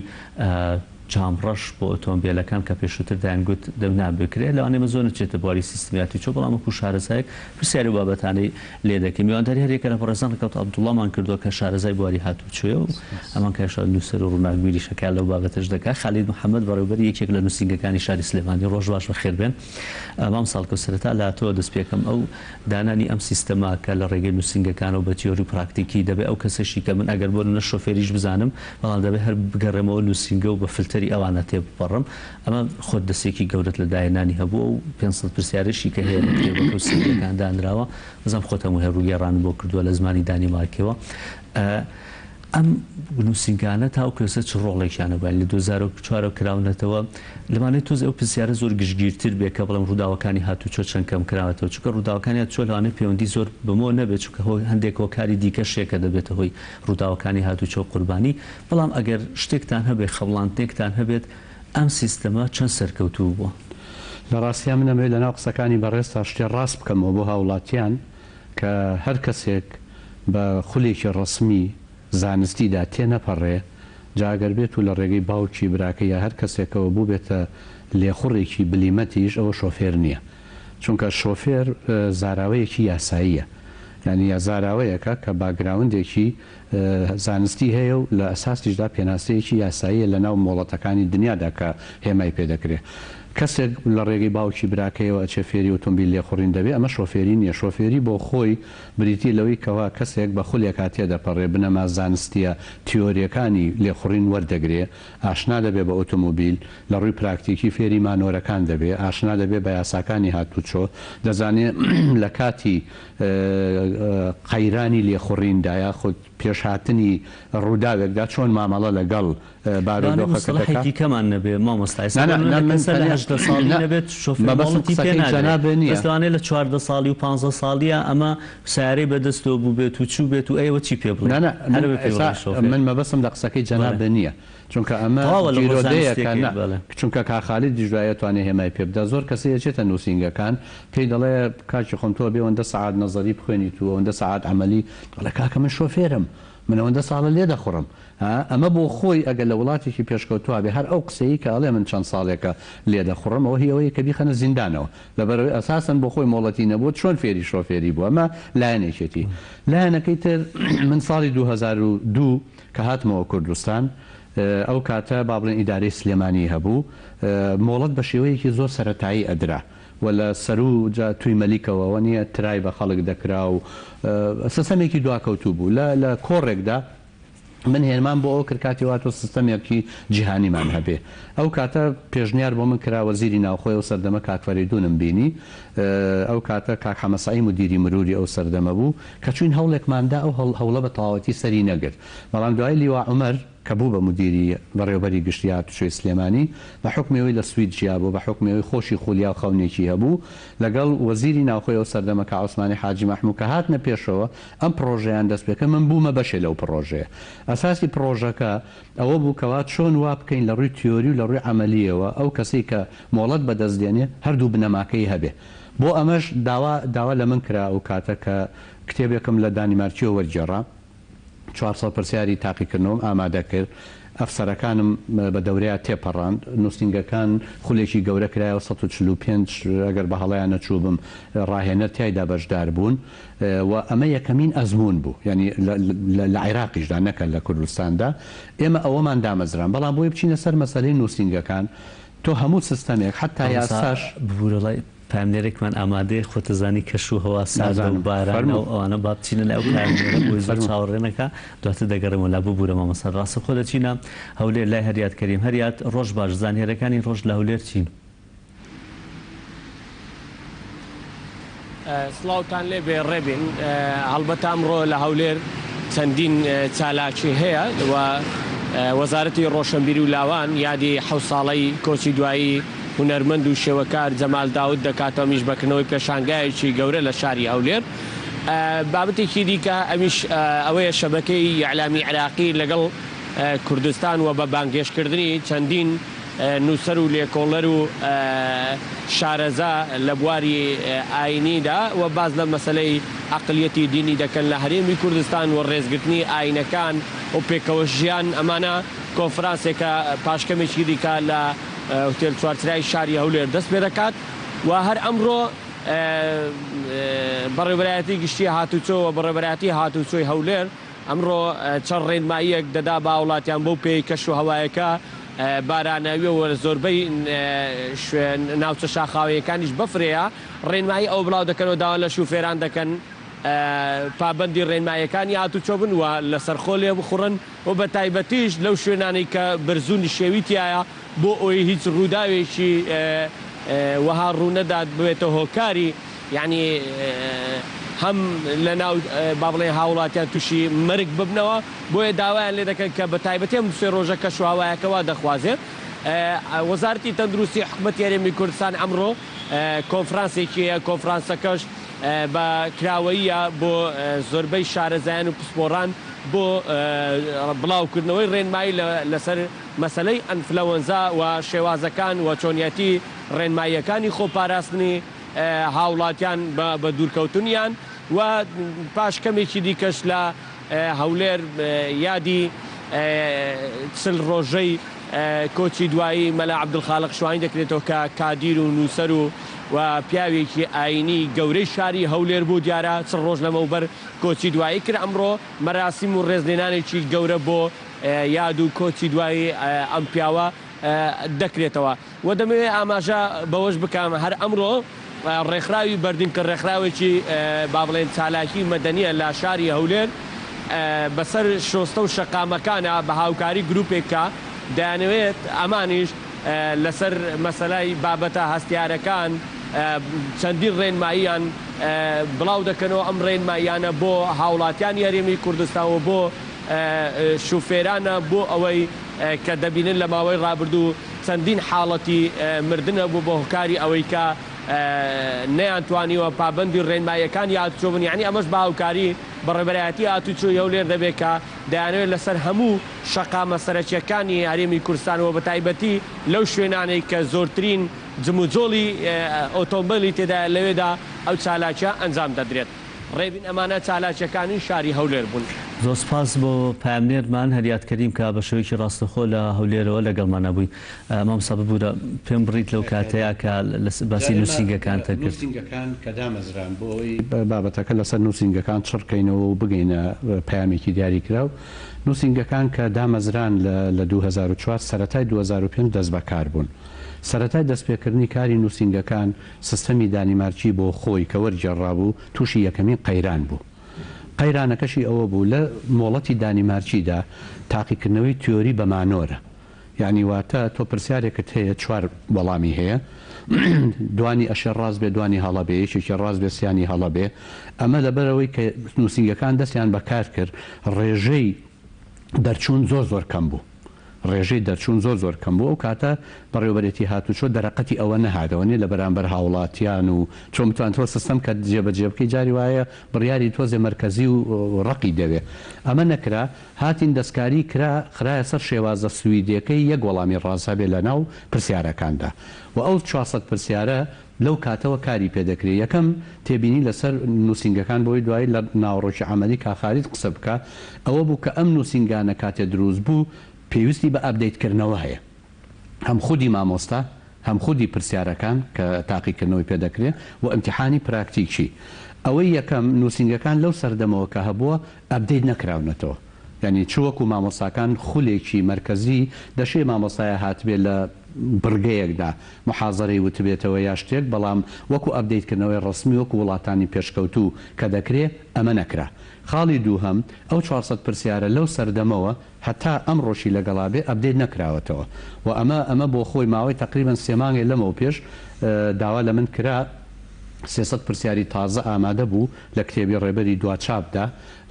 جام ڕەش بۆ ئۆتۆمبێلەکان کە پێشووتر دەیانگوت نابکرێت، لەوانەیە ئەمە زۆر نەچێتە بواری سیستمی هاتوچۆ، بەڵام وەکو شارەزایەک پرسیاری ئەو بابەتانەی لێ دەکەین. میوانداری هەریەکە لە بەڕێزان ڕێکەوت عەبدوڵڵامان کردووە کە شارەزای بواری هاتوچۆیە و هەمان کاتیش نووسەر و ڕووناکبیریشە کار لەو بابەتەش دەکات. خالید محەمەد بەڕێوەبەری یەکێک لە نووسینگەکانی شاری سلێمانی. ڕۆژ باش بەخێربێن. مامۆستا هەڵکەوت سەرەتا لە تۆوە دەست پێکەم. ئەو دانانی ئەم سیستەمە کە لە ڕێگەی نووسینگەکانەوە بە تیۆری و پراکتیکی دەبێ ئەو کەسەشی کە من ئەگەر بۆ نموونە شۆفێریش بزانم بەڵام دەبێ هەر بگەڕێمەوە نووسینگە و بە فلتەری ئەوانە تێبپەڕم ئەمە خۆت دەستێکی گەورەت لە داهێنانی هەبووە و 500 پرسیارەشی کە هەیە لە کتێبەکە و سیڤیەکان دانراوە بزانم خۆت هەموو هەروگێڕانت بۆ کردووە لە زمانی دانیمارکیەوە ئەم نووسینگانە تاوەکو ئێستا چ ڕۆڵێکیان هەبووە؟ یانی لە 2004 ەوە کراونەتەوە، لەوانەیە تۆزێ ئەو پرسیارە زۆر گشتگیرتر بێ کە بڵێم ڕووداوەکانی هاتوچۆ چەند کەم کراوەتەوە، چونکە ڕووداوەکانی هاتوچۆ لەوانەیە پەیوەندی زۆر بەمەوە نەبێت، چونکە هۆی هەندێک هۆکاری دیکەش هەیە کە دەبێتە هۆی ڕووداوەکانی هاتوچۆ و قوربانی، بەڵام ئەگەر شتێکتان هەبێت، خەمڵاندنێکتان هەبێت، ئەم سیستەمە چەند سەرکەوتوو بووە؟ لە ڕاستیا من ئەمەوێت لەناو قسەکانی بەڕێزتا شتێ ڕاست بکەمەوە بۆ هاوڵاتیان، کە هەر کەسێک بە خولێکی ڕەسمی زانستیدا تێنەپەڕێ، جا گەر بێتو لە ڕێگەی باوکی، براکەی یا هەر کەسێکەوە بووبێتە لێخوڕێکی بلیمەتیش ئەوە شۆفێر نییە. چونکە شۆفێر زاراوەیەکی یاساییە. یانی زاراوەیەکە کە باکگراوندێکی زانستی هەیە و لە ئەساسیشدا پێناسەیەکی یاساییە لە ناو مۆڵەتەکانی دنیادا کە هێمای پێ دەکرێ. کەسێک لە ڕێگەی باوکی براکەیەوە ئەچێ فێری ئۆتۆمبیل لێخوڕین دەبێ ئەمە شۆفێری نییە. شۆفێری بۆ خۆی بریتییە لەوەی کەوا کەسێک بە خولێکا تێدەپەڕێ بنەما زانستییە تیۆرییەکانی لێخوڕین وەردەگرێ، ئاشنا دەبێ بە ئۆتۆمۆبیل، لە ڕووی پراکتیکی فێری مانۆرەکان دەبێ، ئاشنا دەبێ بە یاساکانی هاتوچۆ، دەزانێ لە کاتی قەیرانی لێخوڕیندا یاخود پێشهاتنی ڕووداوێکدا چۆن مامەڵە لەگەڵ لەوانەیە بارودۆخەکە موستەڵەحی دەکا. دیکەمان نەبێ مامۆستا ئێستا نا بۆ نا نمونە نا من کەسە لە تەنیا 18 ساڵی نا نەبێت شۆفێر مەبەستم مۆڵەتی پێ قسەکەی نادرێت جەنابت نییە. بەس لەوانەیە لە 14 ساڵی و 15 ساڵیە ئەمە سەیارەی بەدەستەوە بووبێت و چووبێت و ئێوە چی پێ نا بڵێین نا هەر من ئەبێ پێی ئێستا بڵێین شۆفێر من مەبەستم لە قسەکەی بەڵێ جەنابت نییە چونکە ئەمە تەواوە لە ڕووە گیرۆدەیەکە زانستیەکەی نا بەڵێ. چونکە کاک خالیدیش دوای ئەتوانێ هێمای پێ بدا زۆر کەسێ ئەچێتە نووسینگەکان پێی دەڵێ کاکی خۆم تۆ ئەبێ ئەوەندە سەعات نەزەری بخوێنیت و ئەوەندە سەعات عەمەلی دەڵێ کاکە من شۆفێرم من ئەوەندە ساڵە لێدەخوڕم ها ئەمە بۆ خۆی ئەگەر لە وڵاتێکی پێشکەوتووا بێ هەر ئەو قسەی کە ئەڵێ من چەند ساڵێکە لێدەخوڕم ئەوە هی ئەوەیە کە بیخەنە زیندانەوە لەبەرئەوەی ئەساسەن بۆ خۆی مۆڵەتی نەبووە چۆن فێری شۆفێری بووە ئەمە لایەنێکێتی لایەنەکەی تر من ساڵی 2002 کە هاتمەوە کوردستان ئەو کاتە با بڵێن ئیدارەی سلێمانی هەبوو مۆڵەت بە شێوەیەکی زۆر سەرەتایی ئەدرا و لە سەروو جا توی مەلیکەوە وەنیە ترای بە خەڵک دەکرا و سەسەمێکی دواکەوتوو بوو لە لە کۆڕێکدا من هێنمان بۆ ئەوە کرد کاتی وا تۆ سیستەمێکی جیهانیمان هەبێ ئەو کاتە پێشنیار بۆ من کرا وەزیری ناوخۆی ئەو سەردەمە کاک فەرەیدوونم بینی ئەو کاتە کاک حەمە سەعی مودیری مروری ئەو سەردەمە بوو کە چووین هەوڵێکمان دا ئەو هەوڵە بە تەواوەتی سەری نەگرت بەڵام دوای لیوا عومەر کە بوو بە مودیری بەڕێوەبەری گشتی هاتوچۆی سلێمانی، بە حوکمی ئەوەی لە سوید ژیابوو، بە حوکمی ئەوەی خۆشی خولیا و خەونێکی هەبوو، لەگەڵ وەزیری ناوخۆی ئەو سەردەمە کە عوسمانی حاجی مەحموو کە هاتنە پێشەوە ئەم پڕۆژەیان دەست پێکرد، من بوومە بەشێ لەو پڕۆژەیە. ئەساسی پڕۆژەکە ئەوە بوو کەوا چۆن وا بکەین لە ڕووی تیۆری و لە ڕووی عەمەلییەوە ئەو کەسەی کە مۆڵەت بەدەست دێنێ هەردوو بنەماکەی هەبێ. بۆ ئەمەش داوا داوا لە من کرا ئەو کاتە کە کتێبێکم لە دانیمارکییەوە وەرگێڕا. 400 پرسیاری تاقیکردنەوەم ئامادە کرد، ئەفسەرەکانم بە دەورەیا تێپەڕاند، نووسینگەکان خولێکی گەورە کرایەوە 145 ئەگەر بە هەڵەیا نەچووبم ڕاهێنەر تیایدا بەشدار بوون و ئەمە یەکەمین ئەزموون بوو یانی لە عێراقیشدا نەکە لە کوردستاندا ئێمە ئەوەمان دامەزراند بەڵام بۆی بچینە سەر مەسەلەی نووسینگەکان تۆ هەموو سیستەمێک حەتا مامۆستا یاساش. ببورە ڵای پەیامنێرێکمان ئامادەیە خۆتەزانی کەش و هەوا ساردە و نازانم بارانە و فەرموو ئەوانە با بچینە لای ئەو پەیامنێرە بۆی زۆر فەرموو. چاوەڕێ نەکا دواتر دەگەڕێمەوە لا ببورە مامۆستا ڕاستەوخۆ دەچینە هەولێر لای هەریاد کەریم هەریاد ڕۆژ باش زانیارەکانی ڕۆژ لە هەولێر چین؟ سڵاوتان لێبێ ڕێبین، هەڵبەتە ئەمڕۆ لە هەولێر چەندین چالاکی هەیە و وەزارەتی ڕۆشنبیری و لاوان یادی حەوت ساڵەی کۆچی دوایی هونەرمەند و شێوەکار جەمال داود دەکاتەوە ئەمیش بە کردنەوەی پێشانگایەکی گەورە لە شاری هەولێر. بابەتێکی دیکە ئەمیش ئەوەیە شەبەکەی ئیعلامی عێراقی لەگەڵ کوردستان و بە بانگهێشتکردنی چەندین نووسەر و لێکۆڵەر و شارەزا لە بواری ئاینیدا و باس لە مەسەلەی ئەقلیەتی دینی دەکەن لە هەرێمی کوردستان و ڕێزگرتنی ئاینەکان و پێکەوە ژیان ئەمانە کۆنفرانسێکە پاش کەمێکی دیکە لە هوتێل چوارچرای شاری هەولێر دەست پێدەکات و هەر ئەمڕۆ بەڕێوەبەرایەتی گشتی هاتوچۆ و بەڕێوەبەرایەتی هاتوچۆی هەولێر ئەمڕۆ چەند ڕێنماییەک دەدا بە هاوڵاتیان بەو پێیەی کەش و هەوایەکە باراناویە و زۆربەی شوێن ناوچە شاخاوییەکانیش بەفرەیە، ڕێنمایی ئەوە بڵاو دەکەنەوە داوا لە شوفێران دەکەن پابەندی ڕێنماییەکانی هاتوچۆ بن و لەسەرخۆ لێبخوڕن و بە تایبەتیش لەو شوێنانەی کە بەرزو نشێوی تیایە بۆ ئەوەی هیچ ڕووداوێکی وەها ڕوونەدات ببێتە هۆکاری یانی هەم لە ناو با بڵێین هاوڵاتیان تووشی مەرگ ببنەوە، بۆیە داوایان لێ دەکەن کە بە تایبەتی ئەم سێ ڕۆژە کەشوهەوایەکە وا دەخوازێ. وەزارەتی تەندروستی حکومەتی هەرێمی کوردستان ئەمڕۆ کۆنفرانسێکی هەیە، کۆنفرانسەکەش بە کراوەییە بۆ زۆربەی شارەزایان و پسپۆڕان بۆ بڵاوکردنەوەی ڕێنمایی لەسەر مەسەلەی ئەنفلەوەنزا و شێوازەکان و چۆنیەتی ڕێنماییەکانی خۆپاراستنی هاوڵاتیان بە دوورکەوتنیان و پاش کەمێکی دیکەش لە هەولێر یادی 40 ڕۆژەی کۆچی دوایی مەلا عەبدولخالق شوانی دەکرێتەوە کە کادیر و نووسەر و و پیاوێکی ئایینی گەورەی شاری هەولێر بوو، دیارە 40 ڕۆژ لەمەوبەر کۆچی دوایی کرد، ئەمڕۆ مەراسیم و ڕێزلێنانێکی گەورە بۆ یاد و کۆچی دوایی ئەم پیاوە دەکرێتەوە. وە دەمەوێت ئاماژە بەوەش بکەم هەر ئەمڕۆ ڕێکخراوی بەردین کە ڕێکخراوێکی با بڵێن چالاکی مەدەنیە لە شاری هەولێر بەسەر شۆستە و شەقامەکانە بە هاوکاری گروپێک کە دەیانەوێت ئەمانیش لەسەر مەسەلای بابەتە هەستیارەکان چەندین ڕێنماییان بڵاو دەکەنەوە ئەم ڕێنماییانە بۆ هاوڵاتیانی هەرێمی کوردستان و بۆ شوفێرانە بۆ ئەوەی کە دەبینن لە ماوەی ڕابردوو چەندین حاڵەتی مردن هەبوو بە هۆکاری ئەوەی کە نەیانتوانیوە پابەندی ڕێنماییەکانی هاتوچۆ بن، یانی ئەمەش بە هاوکاری بەڕێوەبەرایەتی هاتوچۆی هەولێر دەبێت کە دەیانەوێت لەسەر هەموو شەقامە سەرەکییەکانی هەرێمی کوردستان و بەتایبەتی لەو شوێنانەی کە زۆرترین جموجۆڵی ئۆتۆمبێلی تێدایە لەوێدا ئەو چالاکییە ئەنجام دەدرێت. ڕێبین ئەمانە چالاکیەکانی شاری هەولێر بوون. زۆر سوپاس بۆ پەیامنێرمان هەریاد کەریم کە بە شێوەیەکی ڕاستەوخۆ لە هەولێرەوە لەگەڵمانا بووی. مامۆستا ببورە پێم بڕیت لەو کاتەیا کە باسی نووسینگەکانت کرد. نووسینگەکان کە دامەزران بۆ ئەوەی بابەتەکە لەسەر نووسینگەکان چڕ کەینەوە و بگەینە پەیامێکی دیاریکراو، نووسینگەکان کە دامەزران لە 2004 سەرەتای 2005 دەستبەکار بوون. سەرەتای دەستپێکردنی کاری نووسینگەکان سیستەمی دانیمارکی بۆ خۆی کە وەرگێڕرابوو تووشی یەکەمین قەیران بوو. قەیرانەکەشی ئەوە بوو لە مۆڵەتی دانیمارکیدا تاقیکردنەوەی تیۆری بە مانۆرە. یانی واتە تۆ پرسیارێکت هەیە چوار وەڵامی هەیە دوانی ئەشێ ڕاست بێ دوانی هەڵە بێ یەکێکی ڕاست بێ سیانی هەڵە بێ. ئەمە لەبەرئەوەی کە نووسینگەکان دەستیان بە کار کرد ڕێژەی دەرچوون زۆر زۆر کەم بوو. ڕێژەی دەرچوون زۆر زۆر کەم بوو، ئەو کاتە بەڕێوەبەرێتی هاتوچۆ دەرەقەتی ئەوە نەهات، ئەوە نیە لە بەرامبەر هاوڵاتیان و چۆن بتوان تۆ سستەم کە جێبەجێ بکەی جاری وایە بڕیاری تۆزێ مەرکەزی و ڕەقی دەوێ، ئەمە نەکرا، هاتین دەستکاری کرا خرایە سەر شێوازە سویدیەکەی یەک وەڵامی ڕاست هەبێ لە ناو پرسیارەکاندا و ئەو 400 پرسیارە لەو کاتەوە کاری پێ دەکرێ. یەکەم تێبینی لە سەر نووسینگەکان بۆی دوایی لە ناوەڕۆکی عەمەلی کا خالید قسە بکا ئەوە بوو کە ئەم نووسینگانە کاتێ دروست بوو پێویستی بە update کردنەوە هەیە هەم خودی مامۆستا هەم خودی پرسیارەکان کە تاقیکردنەوەی پێ دەکرێ و ئیمتیحانی پراکتیکی. ئەوەی یەکەم نووسینگەکان لەو سەردەمەوە کە هەبووە update نەکراونەتەوە یانی چ وەکو مامۆستاکان خولێکی مەرکەزی دەشێ مامۆستایە هاتبێ لە بڕگەیەکدا موحازەرەی وتبێتەوە یا شتێک بەڵام وەکو update کردنەوەی ڕەسمی وەکو وڵاتانی پێشکەوتوو کە دەکرێ ئەمە نەکرا. خاڵی دووهەم ئەو 400 پرسیارە لەو سەردەمەوە هەتا ئەمڕۆشی لەگەڵا بێ update نەکراوەتەوە و ئەمە ئەمە بۆ خۆی ماوەی تەقریبەن سێ مانگێ لەمەو پێش داوا لە من کرا 300 پرسیاری تازە ئامادە بوو لە کتێبی ڕێبەری دوا چاپدا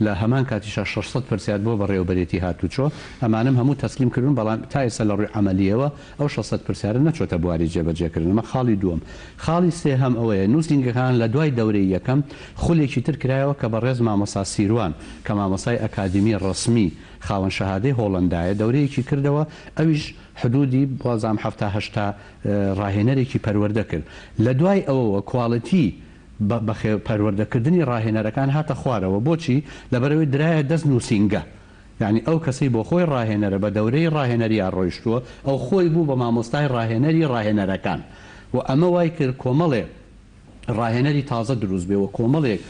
لە هەمان کاتیشا 600 پرسیار بۆ بەڕێوەبەرێتی هاتوچۆ ئەمانەم هەموو تەسلیم کردوون بەڵام تا ئێستا لە ڕووی عەمەلییەوە ئەو 600 پرسیارە نەچۆتە بواری جێبەجێکردن ئەمە خاڵی دووەم. خاڵی سێهەم ئەوەیە نووسینگەکان لە دوای دەورەی یەکەم خولێکی تر کرایەوە کە بەڕێز مامۆستا سیروان کە مامۆستای ئەکادیمی ڕەسمی خاوەن شەهادەی هۆڵەندایە دەورەیەکی کردەوە ئەویش حدودی وازانم 70 80 ڕاهێنەرێکی پەروەردە کرد لە دوای ئەوەوە quality بەخێو پەروەردەکردنی ڕاهێنەرەکان هاتە خوارەوە بۆچی؟ لەبەرئەوەی درایە دەست نووسینگە یانی ئەو کەسەی بۆ خۆی ڕاهێنەرە بە دەورەی ڕاهێنەریا ڕۆیشتووە ئەو خۆی بوو بە مامۆستای ڕاهێنەری ڕاهێنەرەکان و ئەمە وای کرد کۆمەڵێ ڕاهێنەری تازە دروست بێ و کۆمەڵێک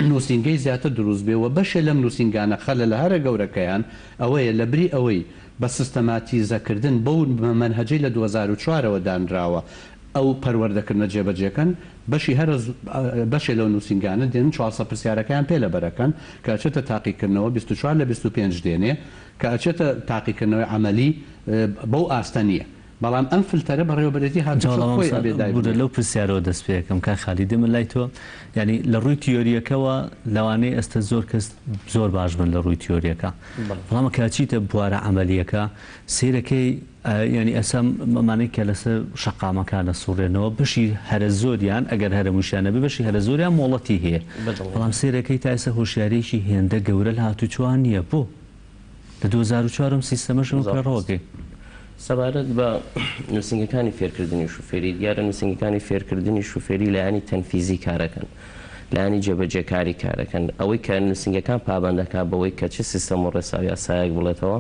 نووسینگەی زیاتر دروست بێ و بەشێ لەم نووسینگانە خەلەلە هەرە گەورەکەیان ئەوەیە لەبری ئەوەی بە سیستەماتیزەکردن بەو مەنهەجەی لە 2004 ەوە دانراوە ئەو پەروەردەکردنە جێبەجێکەن، بەشی هەرە بەشێ لەو نووسینگانە دێنن 400 پرسیارەکەیان پێ لەبەرەکەن، کە ئەچێتە تاقیکردنەوە 24 لە 25 دێنێ، کە ئەچێتە تاقیکردنەوەی عەمەلی بەو ئاستە نییە. بەڵام ئەم فلتەرە بەڕێوەبەرێتی جا هاتوچۆ وەڵا خۆی مامۆستا ئەبێ بورە دایبنێ. لەو پرسیارەوە دەست پێ ئەکەم کاک خالید دێمە لای تۆ یانی لە ڕووی تیۆریەکەوە لەوانەیە ئێستا زۆر کەس زۆر باش بن لە ڕووی تیۆریەکە بەڵێ. بەڵام کە ئەچیتە بوارە عەمەلیەکە سەیرەکەی یانی ئێستا ئەمانەی کە لەسەر شەقامەکان ئەسوڕێنەوە بەشی هەرە زۆریان ئەگەر هەرەمووشیان نەبێ بەشی هەرە زۆریان مۆڵەتی هەیە بەدڵنیایەوە. بەڵام سەیرەکەی تا ئێستا هۆشیاریەکی هێندە گەورە لە هاتوچۆان نییە بۆ؟ لە 2004 ئەم سیستەمەش ئەمە زۆر ڕاستە. پەیڕەوەکەین. سەبارەت بە نووسینگەکانی فێرکردنی شوفێری، دیارە نووسینگەکانی فێرکردنی شوفێری لایەنی تەنفیزی کارەکەن، لایەنی جێبەجێکاری کارەکەن، ئەوەی کە نووسینگەکان پابەند دەکات بەوەی کە چ سیستەم و ڕێسا و یاسایەک بڵێتەوە،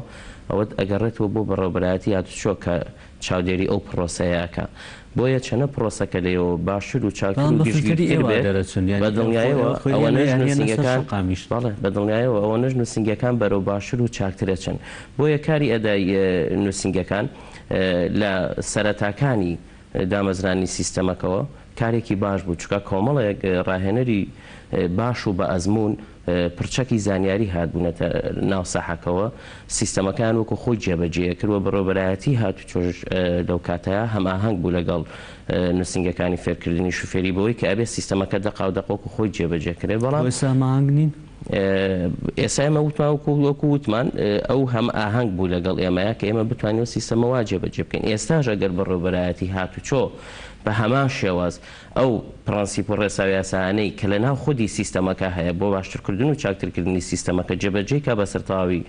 ئەوە ئەگەڕێتەوە بۆ بەڕێوەبەرایەتی هاتوچۆ کە چاودێری ئەو پڕۆسەیە ئەکا. بۆیە چەنە پڕۆسەکە لێیەوە باشتر و چاکتر بەڵام و بە فلتەری گشتگیرتر ئێوە بێت، دەرەچن بە یانی ئێوە خۆ دڵنیایەوە ئێوە خۆی ئەوەنەش لێیان هێنە سەر نووسینگەکان شەقامیش. بەڵێ بە دڵنیایەوە ئەوەنەش نووسینگەکان بەرەو باشتر و چاکتر ئەچن. بۆیە کاری ئەدای نووسینگەکان لە سەرەتاکانی دامەزرانی سیستەمەکەوە کارێکی باش بوو، چونکە کۆمەڵێک ڕاهێنەری باش و بە ئەزموون پڕچەکی زانیاری هاتبوونەتە ناو ساحەکەوە، سیستەمەکەیان وەکو خۆی جێبەجێ کرد و بەڕێوەبەرایەتی هاتوچۆش لەو کاتەیا هەمئاهەنگ بوو لەگەڵ نووسینگەکانی فێرکردنی شوفێری بەوەی کە ئەبێ سیستەمەکە دەقاودەق وەکو خۆی جێبەجێ کرێ، بەڵام. بۆ ئێستا هەمئاهەنگ نین؟ ئێستا ئێمە وتمان وەکو وەکو وتمان ئەو هەمئاهەنگ بوو لەگەڵ ئێمەیا کە ئێمە بتوانین ئەو سیستەمە وا جێبەجێ بکەین، ئێستاش ئەگەر بەڕێوەبەرایەتی هاتوچۆ بە هەمان شێواز ئەو پرەنسیپ و ڕێسا و یاسایانەی کە لە ناو خودی سیستەمەکە هەیە بۆ باشترکردن و چاکترکردنی سیستەمەکە جێبەجێی کا بەسەر تەواوی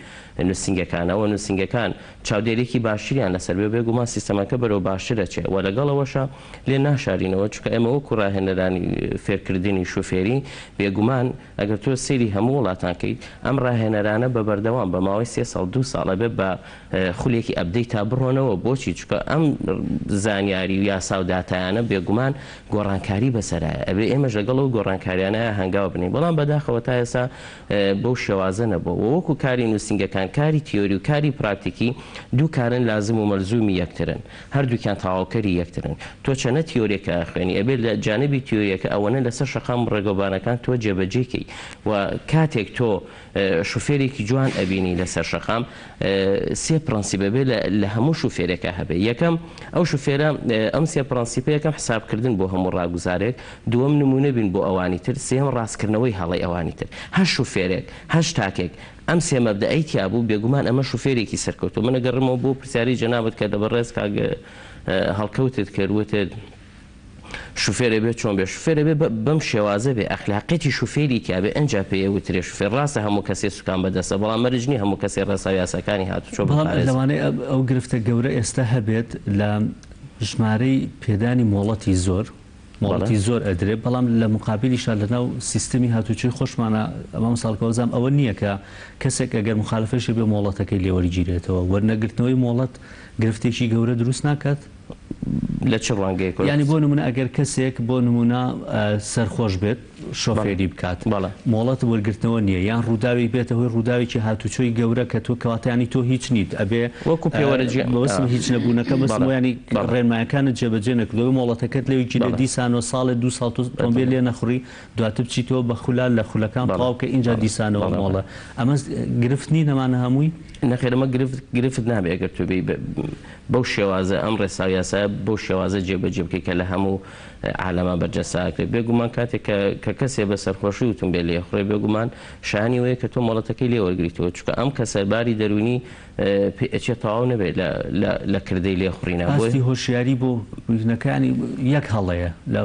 نووسینگەکانەوە، نووسینگەکان چاودێریەکی باشتریان لەسەر بێ، بێگومان سیستەمەکە بەرەو باشتر ئەچێ و لەگەڵ ئەوەشا لێ ناشارینەوە چونکە ئێمە وەکو ڕاهێنەرانی فێرکردنی شوفێری بێگومان ئەگەر تۆ سەیری هەموو وڵاتان کەیت ئەم ڕاهێنەرانە بە بەردەوام بە ماوەی سێ ساڵ دوو ساڵ ئەبێ بە خولێکی update ا بڕۆنەوە بۆچی چونکە ئەم زانیاری و یاسا و داتایانە بێگومان گۆڕانکاری بەسەرایە ئەبێ ئێمەش لەگەڵ ئەو گۆڕانکاریانەیا هەنگاو بنێین بەڵام بەداخەوە تا ئێستا بەو شێوازە نەبووە وە وەکو کاری نووسینگەکان کاری تیۆری و کاری پراکتیکی دوو کارن لازم و مەلزومی یەکترن هەردووکیان تەواوکەری یەکترن تۆ چەنە تیۆریەکە ئەخوێنی ئەبێ لە جانبی تیۆریەکە ئەوەنە لەسەر شەقام و ڕێگەوبانەکان تۆ جێبەجێی کەی و کاتێک تۆ شوفێرێکی جوان ئەبینی لەسەر شەقام سێ پرەنسیپ ئەبێ لە هەموو شوفێرێکا هەبێ یەکەم ئەو شوفێرە ئەم سێ پرەنسیپە. پرەنسیپە یەکەم حسابکردن بۆ هەموو ڕاگوزارێک، دووەم نموونە بین بۆ ئەوانی تر، سێیەم ڕاستکردنەوەی هەڵەی ئەوانی تر. هەر شوفێرێک، هەر تاکێک ئەم سێ مەبدەئەی تیا بوو، بێگومان ئەمە شوفێرێکی سەرکەوتووە. من ئەگەڕێمەوە بۆ پرسیارەی جەنابت کە لە بەڕێز کاک هەڵکەوتت کرد، وتت شوفێر ئەبێ چۆن بێ؟ شوفێر ئەبێ بەم شێوازە بێ، ئەخلاقیەتی شوفێری تیا بێ ئنجا پێی ئەوترێ شوفێر. ڕاستە هەموو کەسێ سوکان بەدەستە، بەڵام مەرج نیە هەموو کەسێ ڕێسا و یاساکانی هاتوچۆ بەڵام بپارێزێ. لەوانەیە ئەو گرفتە گەورە ئێستا هەبێت لە ژمارەی پێدانی مۆڵەتی زۆر، بەڵێ. مۆڵەتی زۆر ئەدرێ، بەڵام لە موقابیلیشا لەناو سیستمی هاتوچۆی خۆشمانا مامۆستا هەڵکەوت ئەوە نیە کە کەسێک ئەگەر موخالەفەیش هەبێ مۆڵەتەکەی لێ وەرگیرێتەوە، وەرنەگرتنەوەی مۆڵەت گرفتێکی گەورە دروست ناکات؟ لە چ ڕوانگەیەکەوە؟ یانی بۆ نمونە ئەگەر کەسێک بۆ نمونە سەرخۆش بێت شۆفێری بکات مۆڵەت وەرگرتنەوە نییە یان ڕووداوێک بێتە هۆی ڕووداوێکی هاتوچۆی گەورە کە تۆ کەواتە ینی تۆ هیچ نیت ئەبێ وەکو پێوەرە جێ مەبەستم هیچ نەبوونەکە مەبەستم ینی ڕێنمایەکانت جێبەجێ نەکردووە مۆڵەتەکەت لێ وەرگیرێت دیسانەوە ساڵێ دوو ساڵ تۆ ئۆتۆمبێل لێ نەخوڕی دواتر بچیتەوە بە خولە لە خولەکان تەواو کە ئینجا دیسانەوە مۆڵە ئەمە گرفت نین ئەمانە هەمووی؟ نەخێر ئەمە گرفت گرفت نابێ ئەگەر تۆ بێی بەو شێوازە ئەم ڕێسا و یاسایە بەو شێوازە جێبەجێ بکەی کە لە هەموو عالەما بەرجەستە ئەکرێت. بێگومان کاتێک کە کە کەسێ بە سەرخۆشی ئوتومبێل لێخوڕێ بێگومان شایانی ئەوەیە کە تۆ مۆڵەتەکەی لێ وەرگریتەوە چونکە ئەم کەسە باری دەروونی پێ ئەچێ تەواو نەبێت لە لە لە کردەی لێخوڕینا بۆیە. ئاستی هۆشیاری بۆ ژنەکانی یەک هەڵەیە لە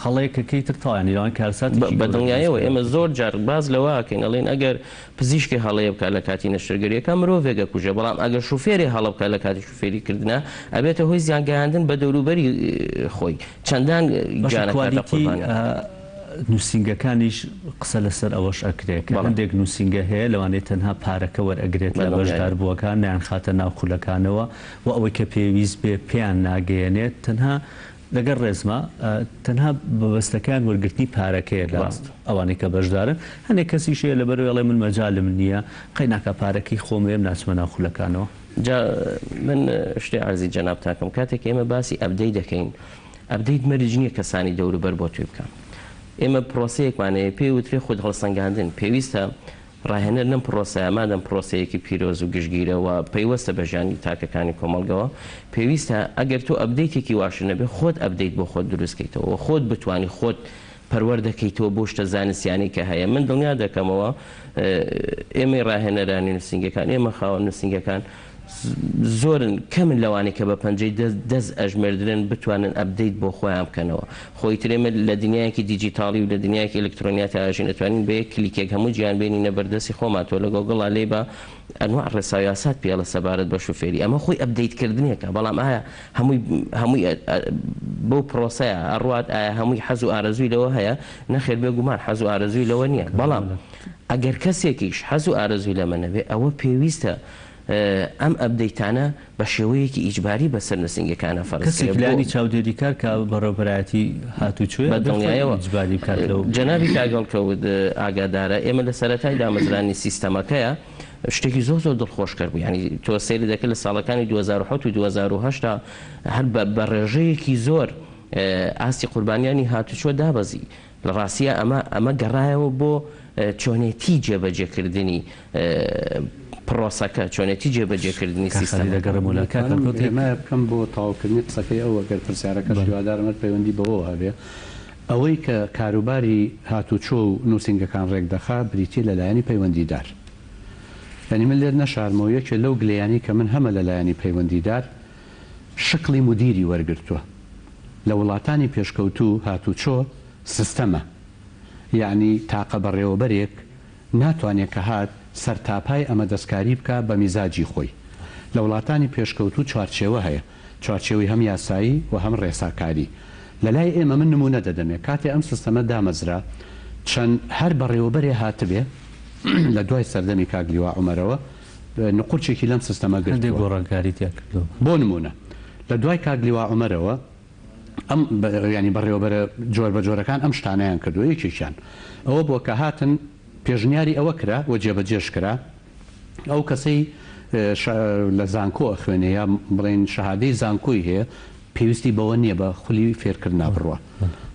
هەڵەیەکەکەی تر تەواو یانی لەوان کارەساتێکی بە گەورە دروست دڵنیایەوە بکات. ئێمە زۆر جار باس لەوە ئەکەین ئەڵێین ئەگەر پزیشکێ هەڵەیە بکات لە کاتی نەشتەرگەریەکە مرۆڤێک ئەکوژێ، بەڵام ئەگەر شوفێرێ هەڵە بکات لە کاتی شوفێری کردنا ئەبێتە هۆی زیان گەیاندن بە دەوروبەری خۆی چەندان باشە گیان ئەکاتە کوالیتی قوربانی. نوسینگەکانیش قسە لەسەر ئەوەش ئەکرێ کە بەڵێ. هەندێک نوسینگە هەیە لەوانەیە تەنها پارەکە وەرئەگرێت لە بەدڵنیایەوە. بەشداربووەکان نایانخاتە ناو خولەکانەوە و ئەوەی کە پێویست بێ پێیان ناگەیەنێت تەنها لەگەڵ ڕێزما تەنها مەبەستەکەیان وەرگرتنی پارەکەیە لە ڕاستە. ئەوانەی کە بەشدارن، هەندێک کەسیش هەیە لەبەرئەوەی ئەڵێ من مەجالم نییە قەیناکا پارەکەی خۆم ئەیەم ناچمە ناو خولەکانەوە. جا من شتێ عەرزی جەنابتان کەم کاتێک کە ئێمە باسی update دەکەین update مەرج نییە کەسانی دەوروبەر بۆ توی بکەن ئێمە پرۆسەیەکمان هەیە پێی وترێ خودهەڵسەنگاندن پێویستە ڕاهێنەر لەم پرۆسەیە مادەم پرۆسەیەکی پیرۆز و گشتگیرە و پەیوەستە بە ژیانی تاکەکانی کۆمەڵگەوە، پێویستە ئەگەر تۆ update ێکی واشت نەبێ خۆت update بۆ خۆت دروست کەیتەوە و خۆت بتوانی خۆت پەروەردە کەیتەوە بەو شتە زانستیانەی کە هەیە. من دڵنیا دەکەمەوە ئێمەی ڕاهێنەرانی نووسینگەکان، ئێمە خاوەن نووسینگەکان زۆرن کەمن لەوانەی کە بە پەنجەی دەست دەست ئەژمێردرێن بتوانن update بۆ خۆیان بکەنەوە. خۆ ئیتر ئێمە لە دنیایەکی دیجیتاڵی و لە دنیایەکی ئەلکترۆنیاتا ئەژین ئەتوانین بە یەک کلیکێک هەموو جیهان بێنینە بەردەستی خۆمان تۆ لە گۆگڵا لێی بە ئەنواع ڕێسا و یاسات پێ ئەڵێ سەبارەت بە شوفێری ئەمە خۆی update کردنێکە بەڵام ئایا هەمووی هەمووی بەو پرۆسەیە ئەڕوات ئایا هەمووی حەز و ئارەزووی لەوە هەیە نەخێر بێگومان حەز و ئارەزووی لەوە نییە بەڵام ئەگەر کەسێکیش حەز و ئارەزووی لەمە نەبێ ئەوە پێویستە ئەم update انە بە شێوەیەکی ئیجباری بەسەر نوسینگەکانا فەرز کەسێک کرێ بۆ. لایەنی چاودێریکار کە بەڕێوەبەرایەتی هاتوچۆیە بە ئەبێ خۆی دڵنیایەوە ئیجباری بکات لەو. جەنابی کاک هەڵکەوت ئاگادارە ئێمە لە سەرەتای دامەزرانی سیستەمەکەیا شتێکی زۆر زۆر دڵخۆشکەر بوو یانی تۆ سەیرت دەکرد لە ساڵەکانی 2007 و 2008 دا هەر بە بە ڕێژەیەکی زۆر ئاستی قوربانیانی هاتوچۆ دابەزی لە ڕاستیا ئەمە ئەمە گەڕایەوە بۆ چۆنێتی جێبەجێکردنی پڕۆسەکە، چۆنێتی جێبەجێکردنی کاک خالید سیستەمەکە. ئەگەڕێمەوە لای کاک دەتوانم هەڵکەوت یەک. هێمایە بکەم بۆ تەواوکردنی قسەکەی ئەو، ئەگەر پرسیارەکەش بەڵێ. هیوادارم هەر پەیوەندی بەوەوە هەبێ. ئەوەی کە کاروباری هاتوچۆ و نووسینگەکان ڕێکدەخا بریتییە لە لایەنی پەیوەندیدار. یانی من لێت نەشارمەوە یەکێ لەو گلەیانەی کە من هەمە لە لایەنی پەیوەندیدار شکڵی مودیری وەرگرتووە. لە وڵاتانی پێشکەوتوو هاتوچۆ سستەمە. یەعنی تاقە بەڕێوەبەرێک ناتوانێ کە هات سەرتاپای ئەمە دەستکاری بکا بە میزاجی خۆی. لە وڵاتانی پێشکەوتوو چوارچێوە هەیە. چوارچێوەی هەم یاسایی و هەم ڕێساکاری. لە لای ئێمە من نموونە دەدەمێ کاتێ ئەم سستەمە دامەزرا چەند هەر بەڕێوەبەرێ هاتبێ لە دوای سەردەمی کاک لیوا عومەرەوە نقورچێکی لەم سستەمە هەندێک گرتووە. گۆڕانکاری تیا کردووە. بۆ نموونە لە دوای کاک لیوا عومەرەوە ئەم یانی بەڕێوەبەرە جۆربەجۆرەکان ئەم شتانەیان کردووە، یەکێکیان ئەوە بووە کە هاتن پێشنیاری ئەوە کرا و جێبەجێش کرا ئەو کەسەی لە زانکۆ ئەخوێنێ یا بڵێین شەهادەی زانکۆی هەیە پێویستی بەوە نییە بە خولی فێرکردنا بڕوا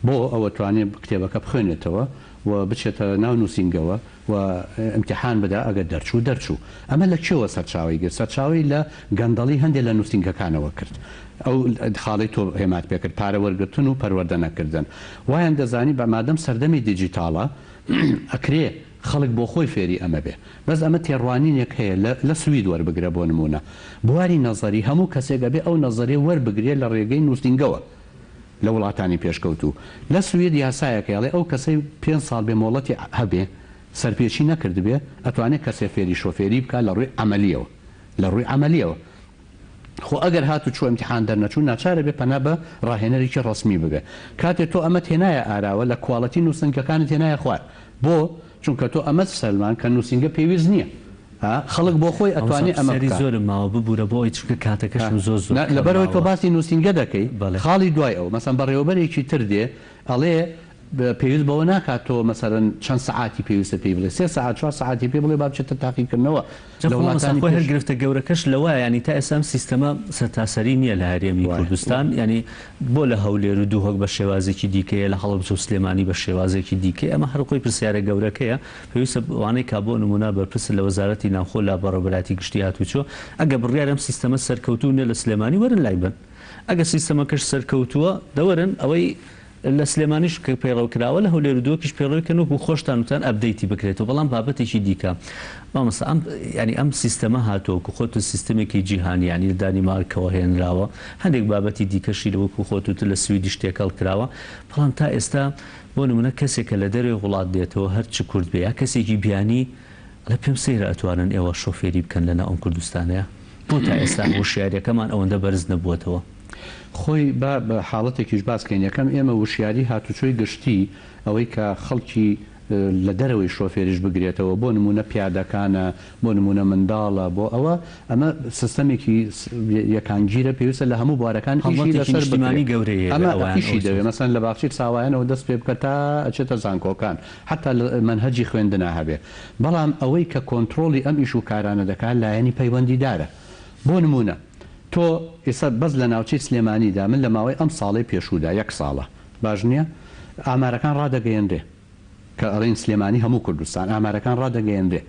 بۆ ئەوە توانێ کتێبەکە بخوێنێتەوە و بچێتە ناو نووسینگەوە و ئیمتیحان بدا ئەگەر دەرچوو دەرچوو. ئەمە لە کوێوە سەرچاوەی گرت؟ سەرچاوەی لە گەندەڵی هەندێ لە نووسینگەکانەوە کرد. ئەو خاڵەی تۆ هێمات پێکرد پارە وەرگرتن و پەروەردە نەکردن وایان دەزانی بە مادەم سەردەمی دیجیتاڵە ئەکرێ خەڵک بۆ خۆی فێری ئەمە بێ بەس ئەمە تێڕوانینێک هەیە لە لە سوید وەربگرە بۆ نموونە بواری نەزەری هەموو کەسێک ئەبێ ئەو نەزەریە وەربگرێ لە ڕێگەی نووسینگەوە لە وڵاتانی پێشکەوتوو لە سوید یاسایەک هەیە ئەڵێ ئەو کەسەی پێنج ساڵ بێ مۆڵەتی هەبێ سەرپێچی نەکردبێ ئەتوانێ کەسێ فێری شۆفێری بکا لە ڕووی عەمەلیەوە لە ڕووی عەمەلیەوە خۆ ئەگەر هاتوو چوو ئیمتیحان دەرنەچوو ناچارە بێ پەنا بە ڕاهێنەرێکی ڕەسمی ببێ. کاتێ تۆ ئەمەت هێنایە ئاراوە لە کواڵێتی نووسنگەکانت هێنایە خوار. بۆ؟ چونکە تۆ ئەمەت سەلماند کە نووسینگە پێویست نییە. ها؟ خەڵک بۆ خۆی مامۆستا ئەتوانێ ئەمە پرسیاری بکا. زۆرم ماوە ببورە بۆ ئەوەی چونکە ها. کاتەکەشم زۆر زۆر نا کەم لەبەرئەوەی تۆ ماوە. باسی نووسینگە دەکەی، بەڵێ. خاڵی دوای ئەو مەسەن بەڕێوەبەرێکی تر دێ ئەڵێ پێویست بەوە ناکات تۆ مەسەلەن چەند سەعاتی پێویستە پێی بڵێ سێ سەعات چوار سەعاتی پێ بڵێ با بچێتە تاقیکردنەوە جا لە خۆ مامۆستا وڵاتانی خۆی هەر پێش گرفتە گەورەکەش لەوایە یانی تا ئێستا ئەم سیستەمە سەرتاسەری نییە لە هەرێمی وایە کوردستان یانی بۆ لە هەولێر و دوهۆک بە شێوازێکی دیکەیە لە هەڵەبجە و سلێمانی بە شێوازێکی دیکەیە ئەمە هەر خۆی پرسیارە گەورەکەیە پێویستە ئەوانەی کا بۆ نموونە بەرپرسن لە وەزارەتی ناوخۆ لە بەڕێوەبەرایەتی گشتی هاتوچۆ ئەگەر بڕیارە ئەم سیستەمە سەرکەوتوو نییە لە سلێمانی وەرن لای بن ئەگەر سیستەمەکەش سەرکەوتووە دەوەرن ئەوەی لە سلێمانیش کە پەیڕەو کراوە لە هەولێر و دهۆکیش پەیڕەوی کەن وەکو خۆشتان وتان update ی بکرێتەوە بەڵام بابەتێکی دیکە مامۆستا ئەم یانی ئەم سیستەمە هاتووە وەکو خۆت سیستەمێکی جیهانی یانی لە دانیمارکەوە هێنراوە هەندێک بابەتی دیکەشی لە وەکو خۆت وتت لە سویدیش تێکەڵ کراوە بەڵام تا ئێستا بۆ نمونە کەسێک کە لە دەرەوەی وڵات دێتەوە هەر چ کورد بێ یا کەسێکی بیانی ئەڵێ پێم سەیرە ئەتوانن ئێوە شۆفێری بکەن لەناو ئەم کوردستانەیا بۆ تا ئێستا هۆشیاریەکەمان ئەوەندە بەرز نەبووەتەوە؟ خۆی با بە حاڵەتێکیش باس کەین، یەکەم ئێمە وشیاری هاتوچۆی گشتی ئەوەی کە خەڵکی لە دەرەوەی شۆفێریش بگرێتەوە بۆ نموونە پیادەکانە بۆ نموونە منداڵە بۆ ئەوە ئەمە سیستەمێکی یەکانگیرە پێویستە لە هەموو بوارەکان ئیشی هەڵمەتێکی لەسەر بکرێ نیشتیمانی گەورەیە لە ئەمە ئەوەیان ئیشی ئەوەی دەوێ سۆز. مەسەلەن لە باخچەی ساوایانەوە دەست پێ بکە تا ئەچێتە زانکۆکان حەتا لە مەنهەجی خوێندنا هەبێ بەڵام ئەوەی کە کۆنترۆڵی ئەم ئیش و کارانە دەکا لایەنی پەیوەندیدارە بۆ نموونە تۆ ئیستا بەس لە ناوچەی سلێمانیدا من لە ماوەی ئەم ساڵەی پێشوودا یەک ساڵە باش نییە ئامارەکان ڕادەگەیەنرێ کە ئەڵێین سلێمانی هەموو کوردستان ئامارەکان ڕادەگەیەنرێ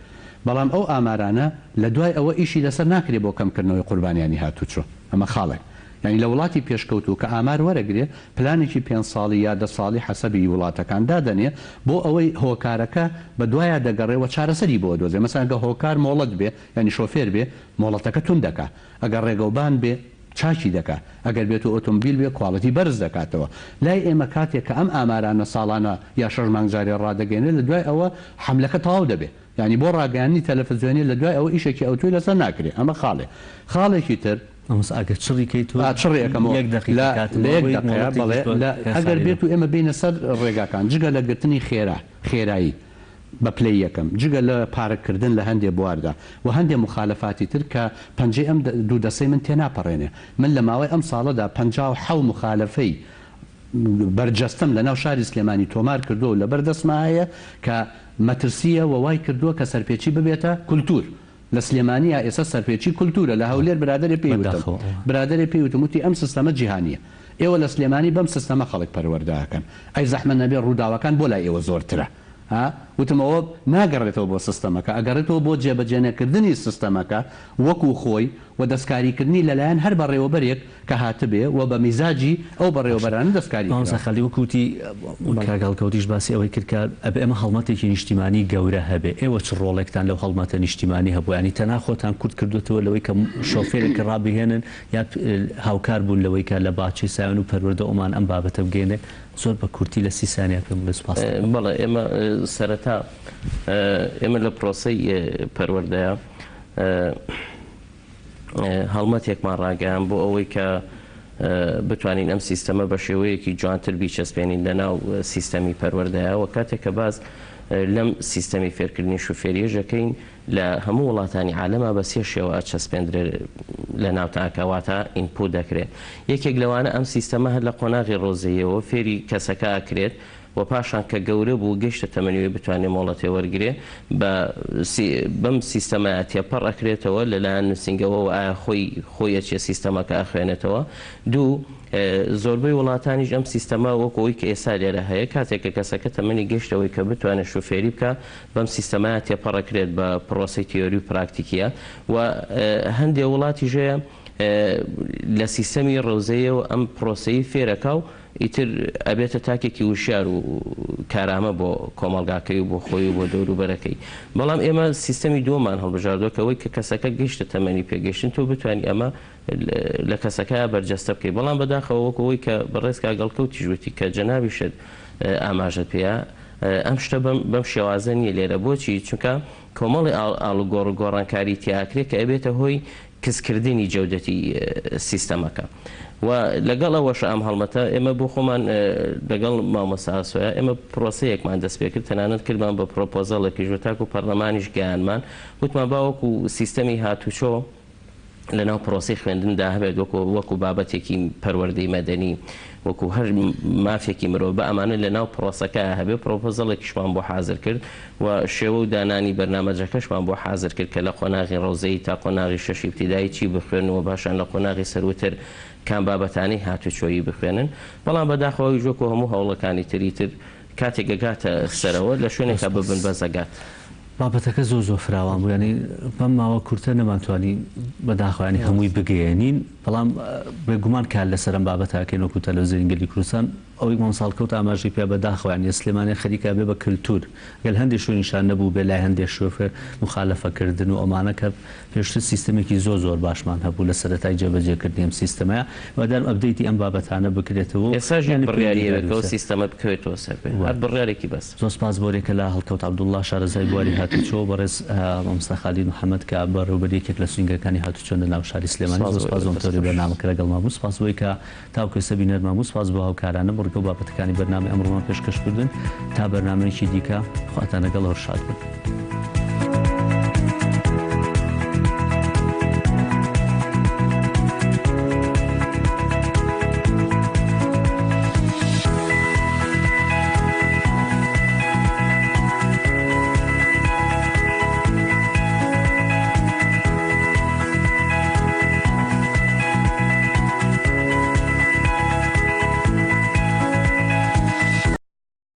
بەڵام ئەو ئامارانە لە دوای ئەوە ئیشی لەسەر ناکرێ بۆ کەمکردنەوەی قوربانیانی هاتوچۆ ئەمە خاڵێک یانی لە وڵاتی پێشکەوتوو کە ئامار وەرەگرێ پلانێکی پێنج ساڵی یا دە ساڵی حەسەبی وڵاتەکان دادەنێ بۆ ئەوەی هۆکارەکە بە دوایا دەگەڕێ و چارەسەری بۆ ئەدۆزێ مەسەلەن گە هۆکار مۆڵەت بێ یانی شۆفێر بێ مۆڵەتەکە توند دەکا ئەگەر ڕێگەوبان بێ چاکی دەکا ئەگەر بێتو ئۆتۆمبیل بێ کواڵیتی بەرز دەکاتەوە لای ئێمە کاتێک کە ئەم ئامارانە ساڵانە یا شەش مانگ جارێ ڕادەگەیەنرێ لە دوای ئەوە حەملەکە تەواو دەبێ یانی بۆ ڕاگەیاندنی تەلەفزیۆنی لە دوای ئەوە ئیشێکی ئەوتۆی لەسەر ناکرێ ئەمە خاڵێ خاڵێکی تر مامۆستا ئەگەر چڕی کەی تۆ ئا چڕی ئەکەمەوە یەک دەقیقە لە کاتم لە ماوە یەک بۆ یەک دەقەیە مۆڵەتێکیش بەڵێ بە لە کاک ئەگەر خالید بێتو ئێمە بێینە سەر ڕێگاکان جگە لە گرتنی خێرا خێرایی بە پلەی یەکەم، جگە لە پارک کردن لە هەندێ بواردا و هەندێ موخالەفاتی تر کە پەنجەی ئەم دوو دەستەی من تێناپەڕێنێ. من لە ماوەی ئەم ساڵەدا 57 موخالەفەی بەرجەستەم لە ناو شاری سلێمانی تۆمار کردووە و لەبەر دەستما هەیە کە مەترسییە و وای کردووە کە سەرپێچی ببێتە کولتوور. لە سلێمانیا ئێستا سەرپێچی کولتوورە. لە هەولێر برادەرێ پێی وتم بەداخەوە. برادەرێ پێی وتم وتی ئەم سیستەمە جیهانییە. ئێوە لە سلێمانی بەم سیستەمە خەڵک پەروەردە ئەکەن. ئەی زەحمەت نەبێ ڕووداوەکان بۆ لای ئێوە زۆرترە؟ ها؟ وتم ئەوە ناگەڕێتەوە بۆ سیستەمەکە، ئەگەڕێتەوە بۆ جێبەجێنەکردنی سیستەمەکە وەکو خۆی و دەستکاریکردنی لەلایەن هەر بەڕێوەبەرێک کە هاتبێ و بە میزاجی ئەو باشە بەڕێوەبەرانە دەستکاری مامۆستا کراوە. خالید وەکو وتی بەڵێ. کاک هەڵکەوتیش باسی ئەوەی کرد کە ئەبێ ئەمە هەڵمەتێکی نیشتیمانی گەورە هەبێ ئێوە چ ڕۆڵێکتان لەو هەڵمەتە نیشتیمانی هەبوو یانی تەنها خۆتان کورت کردووەتەوە لەوەی کە شۆفێرێک ڕابهێنن یا هاوکار بوون لەوەی کە لە باچەی سایۆن و پەروەردە ئۆمان ئەم بابەتە بگەیەنێ زۆر بە کورتی لە 30 سانیە پێم بڵێ سوپاست دەکەم. بەڵێ ئێمە سەرەتا ئێمە لە پرۆسەی پەروەردەیە هەڵمەتێکمان ڕاگەیان بۆ ئەوەی کە بتوانین ئەم سیستەمە بە شێوەیەکی جوانتر بیچەسپێنین لە ناو سیستەمی پەروەردەیە و کاتێک کە باس لەم سیستەمی فێرکردنی شوفێریەش دەکەین لە هەموو وڵاتانی عالەما بە سێ شێوە ئەچەسپێندرێ لە ناو تاکە واتە input دەکرێ یەکێک لەوانە ئەم سیستەمە هەر لە قۆناغی ڕۆزەییەوە فێری کەسەکە ئەکرێت و پاشان کە گەورە بوو گەیشتە تەمەنی وەی بتوانێ مۆڵەتێ وەرگرێ بە بەم سیستەمەیا تێپەڕ ئەکرێتەوە لە لایەن نووسینگەوە و ئایا خۆی خۆی ئەچێ سیستەمەکە ئەخوێنێتەوە دوو زۆربەی وڵاتانیش ئەم سیستەمە وەکو ئەوەی کە ئێستا لێرە هەیە کاتێک کە کەسەکە تەمەنی گەیشتە ئەوەی کە بتوانێ شوفێری بکا بەم سیستەمەیا تێپەڕەکرێت بە پڕۆسەی تیۆری و پراکتیکیە و هەندێ وڵاتیش هەیە. لە سیستەمی ڕەوزەیەوە ئەم پرۆسەی فێرەکا و ئیتر ئەبێتە تاکێکی وشیار و کارامە بۆ کۆمەڵگاکەی و بۆ خۆی و بۆ دەوروبەرەکەی. بەڵام ئێمە سیستەمی دووەممان هەڵبژاردووە کە ئەوەی کە کەسەکە گەیشتە تەمەنی پێگەیشتن تۆ بتوانی ئەمە لە کەسەکەیا بەرجەستە بکەی. بەڵام بەداخەوە وەکو ئەوەی کە بەڕێز کاک هەڵکەوتیش وتی کە جەنابیشت ئاماژەت پێیا ئەم شتە بەم بەم شێوازە نییە لێرە. بۆچی؟ چونکە کۆمەڵی ئاڵوگۆڕ و گۆڕانکاری تیا ئەکرێ کە ئەبێتە هۆی کزکردنی جەودەتی سیستەمەکە و لەگەڵ ئەوەشا ئەم هەڵمەتە ئێمە بۆ خۆمان لەگەڵ مامۆستا ئاسۆیا ئێمە پرۆسەیەکمان دەست پێکرد تەنانەت کردمان بە پرۆپۆزەڵێکیش و تاکو پەرلەمانیش گەیانمان وتمان با وەکو سیستەمی هاتوچۆ لەناو پرۆسەی خوێندندا هەبێت وەکو وەکو بابەتێکی پەروەردەی مەدەنی وەکو هەر مافێکی مرۆڤ با ئەمانە لەناو پرۆسەکە هەبێ پرۆپۆزەڵێکیشمان بۆ حازر کرد و شێوە و دانانی بەرنامەجەکەشمان بۆ حازر کرد کە لە قۆناغی ڕەوزەیی تا قۆناغی شەشی ئیبتیدایی چی بخوێنن و پاشان لە قۆناغی سەرووتر کام بابەتانەی هاتوچۆیی بخوێنن بەڵام بەداخەوە ئەویش وەکو هەموو هەوڵەکانی تری تر کاتێک ئەگاتە سەرەوە لە شوێنێکا بە بنبەست ئەگات. بابەتەکە زۆر زۆر فراوان بوو یانی بەم ماوە کورتە نەمانتوانی بەداخەوە یانی هەمووی بگەیەنین بەڵام بێگومان کار لەسەر ئەم بابەتە ئەکەین وەکو تەلەفزیۆنی گەلی کوردستان ئەوەی مامۆستا هەڵکەوت ئاماژەی پێ بەداخەوە یانی سلێمانی خەریکە ئەبێ بە کلتور گەل هەندێ شوێنیشا نەبووبێ لای هەندێ شۆفێر موخالەفە کردن و ئەمانە کە پێشتر سیستەمێکی زۆر زۆر باشمان هەبوو لە سەرەتای جێبەجێ کردنی ئەم سیستەمەیا هیوادارم update ی ئەم بابەتانە بکرێتەوە و ئێستاش یەک یانی بڕیاری پەیوەندیدار هەیە کە ئەو بێت. سیستەمە بکەوێتەوە سەر پێ هەر بڕیارێکی بەسە. زۆر سپاس بۆ رێکە لە هەڵکەوت عەبدوڵڵا شارەزای بواری هاتوچۆ و بەڕێز مامۆستا خالید محەمەد کە بەڕێوبەری یەکێک لە سوینگەکانی هاتوچۆن لە ناو شاری سلێمانی. سپاس زۆر بۆ سپاس ئێوە بۆم دەست تەوری خۆش. بەرنامەکە لەگەڵمان بوون. سپاس بۆی کە تاوەکو ئێستا بینەرمان بوون. سپاس بۆ هاوکارانم بڕگە و بابەتەکانی بەرنامەی ئەمڕۆمان پێشکەش کردن. تا بەرنامەیەکی دیکە خواتان لەگەڵ هەر شاد بن.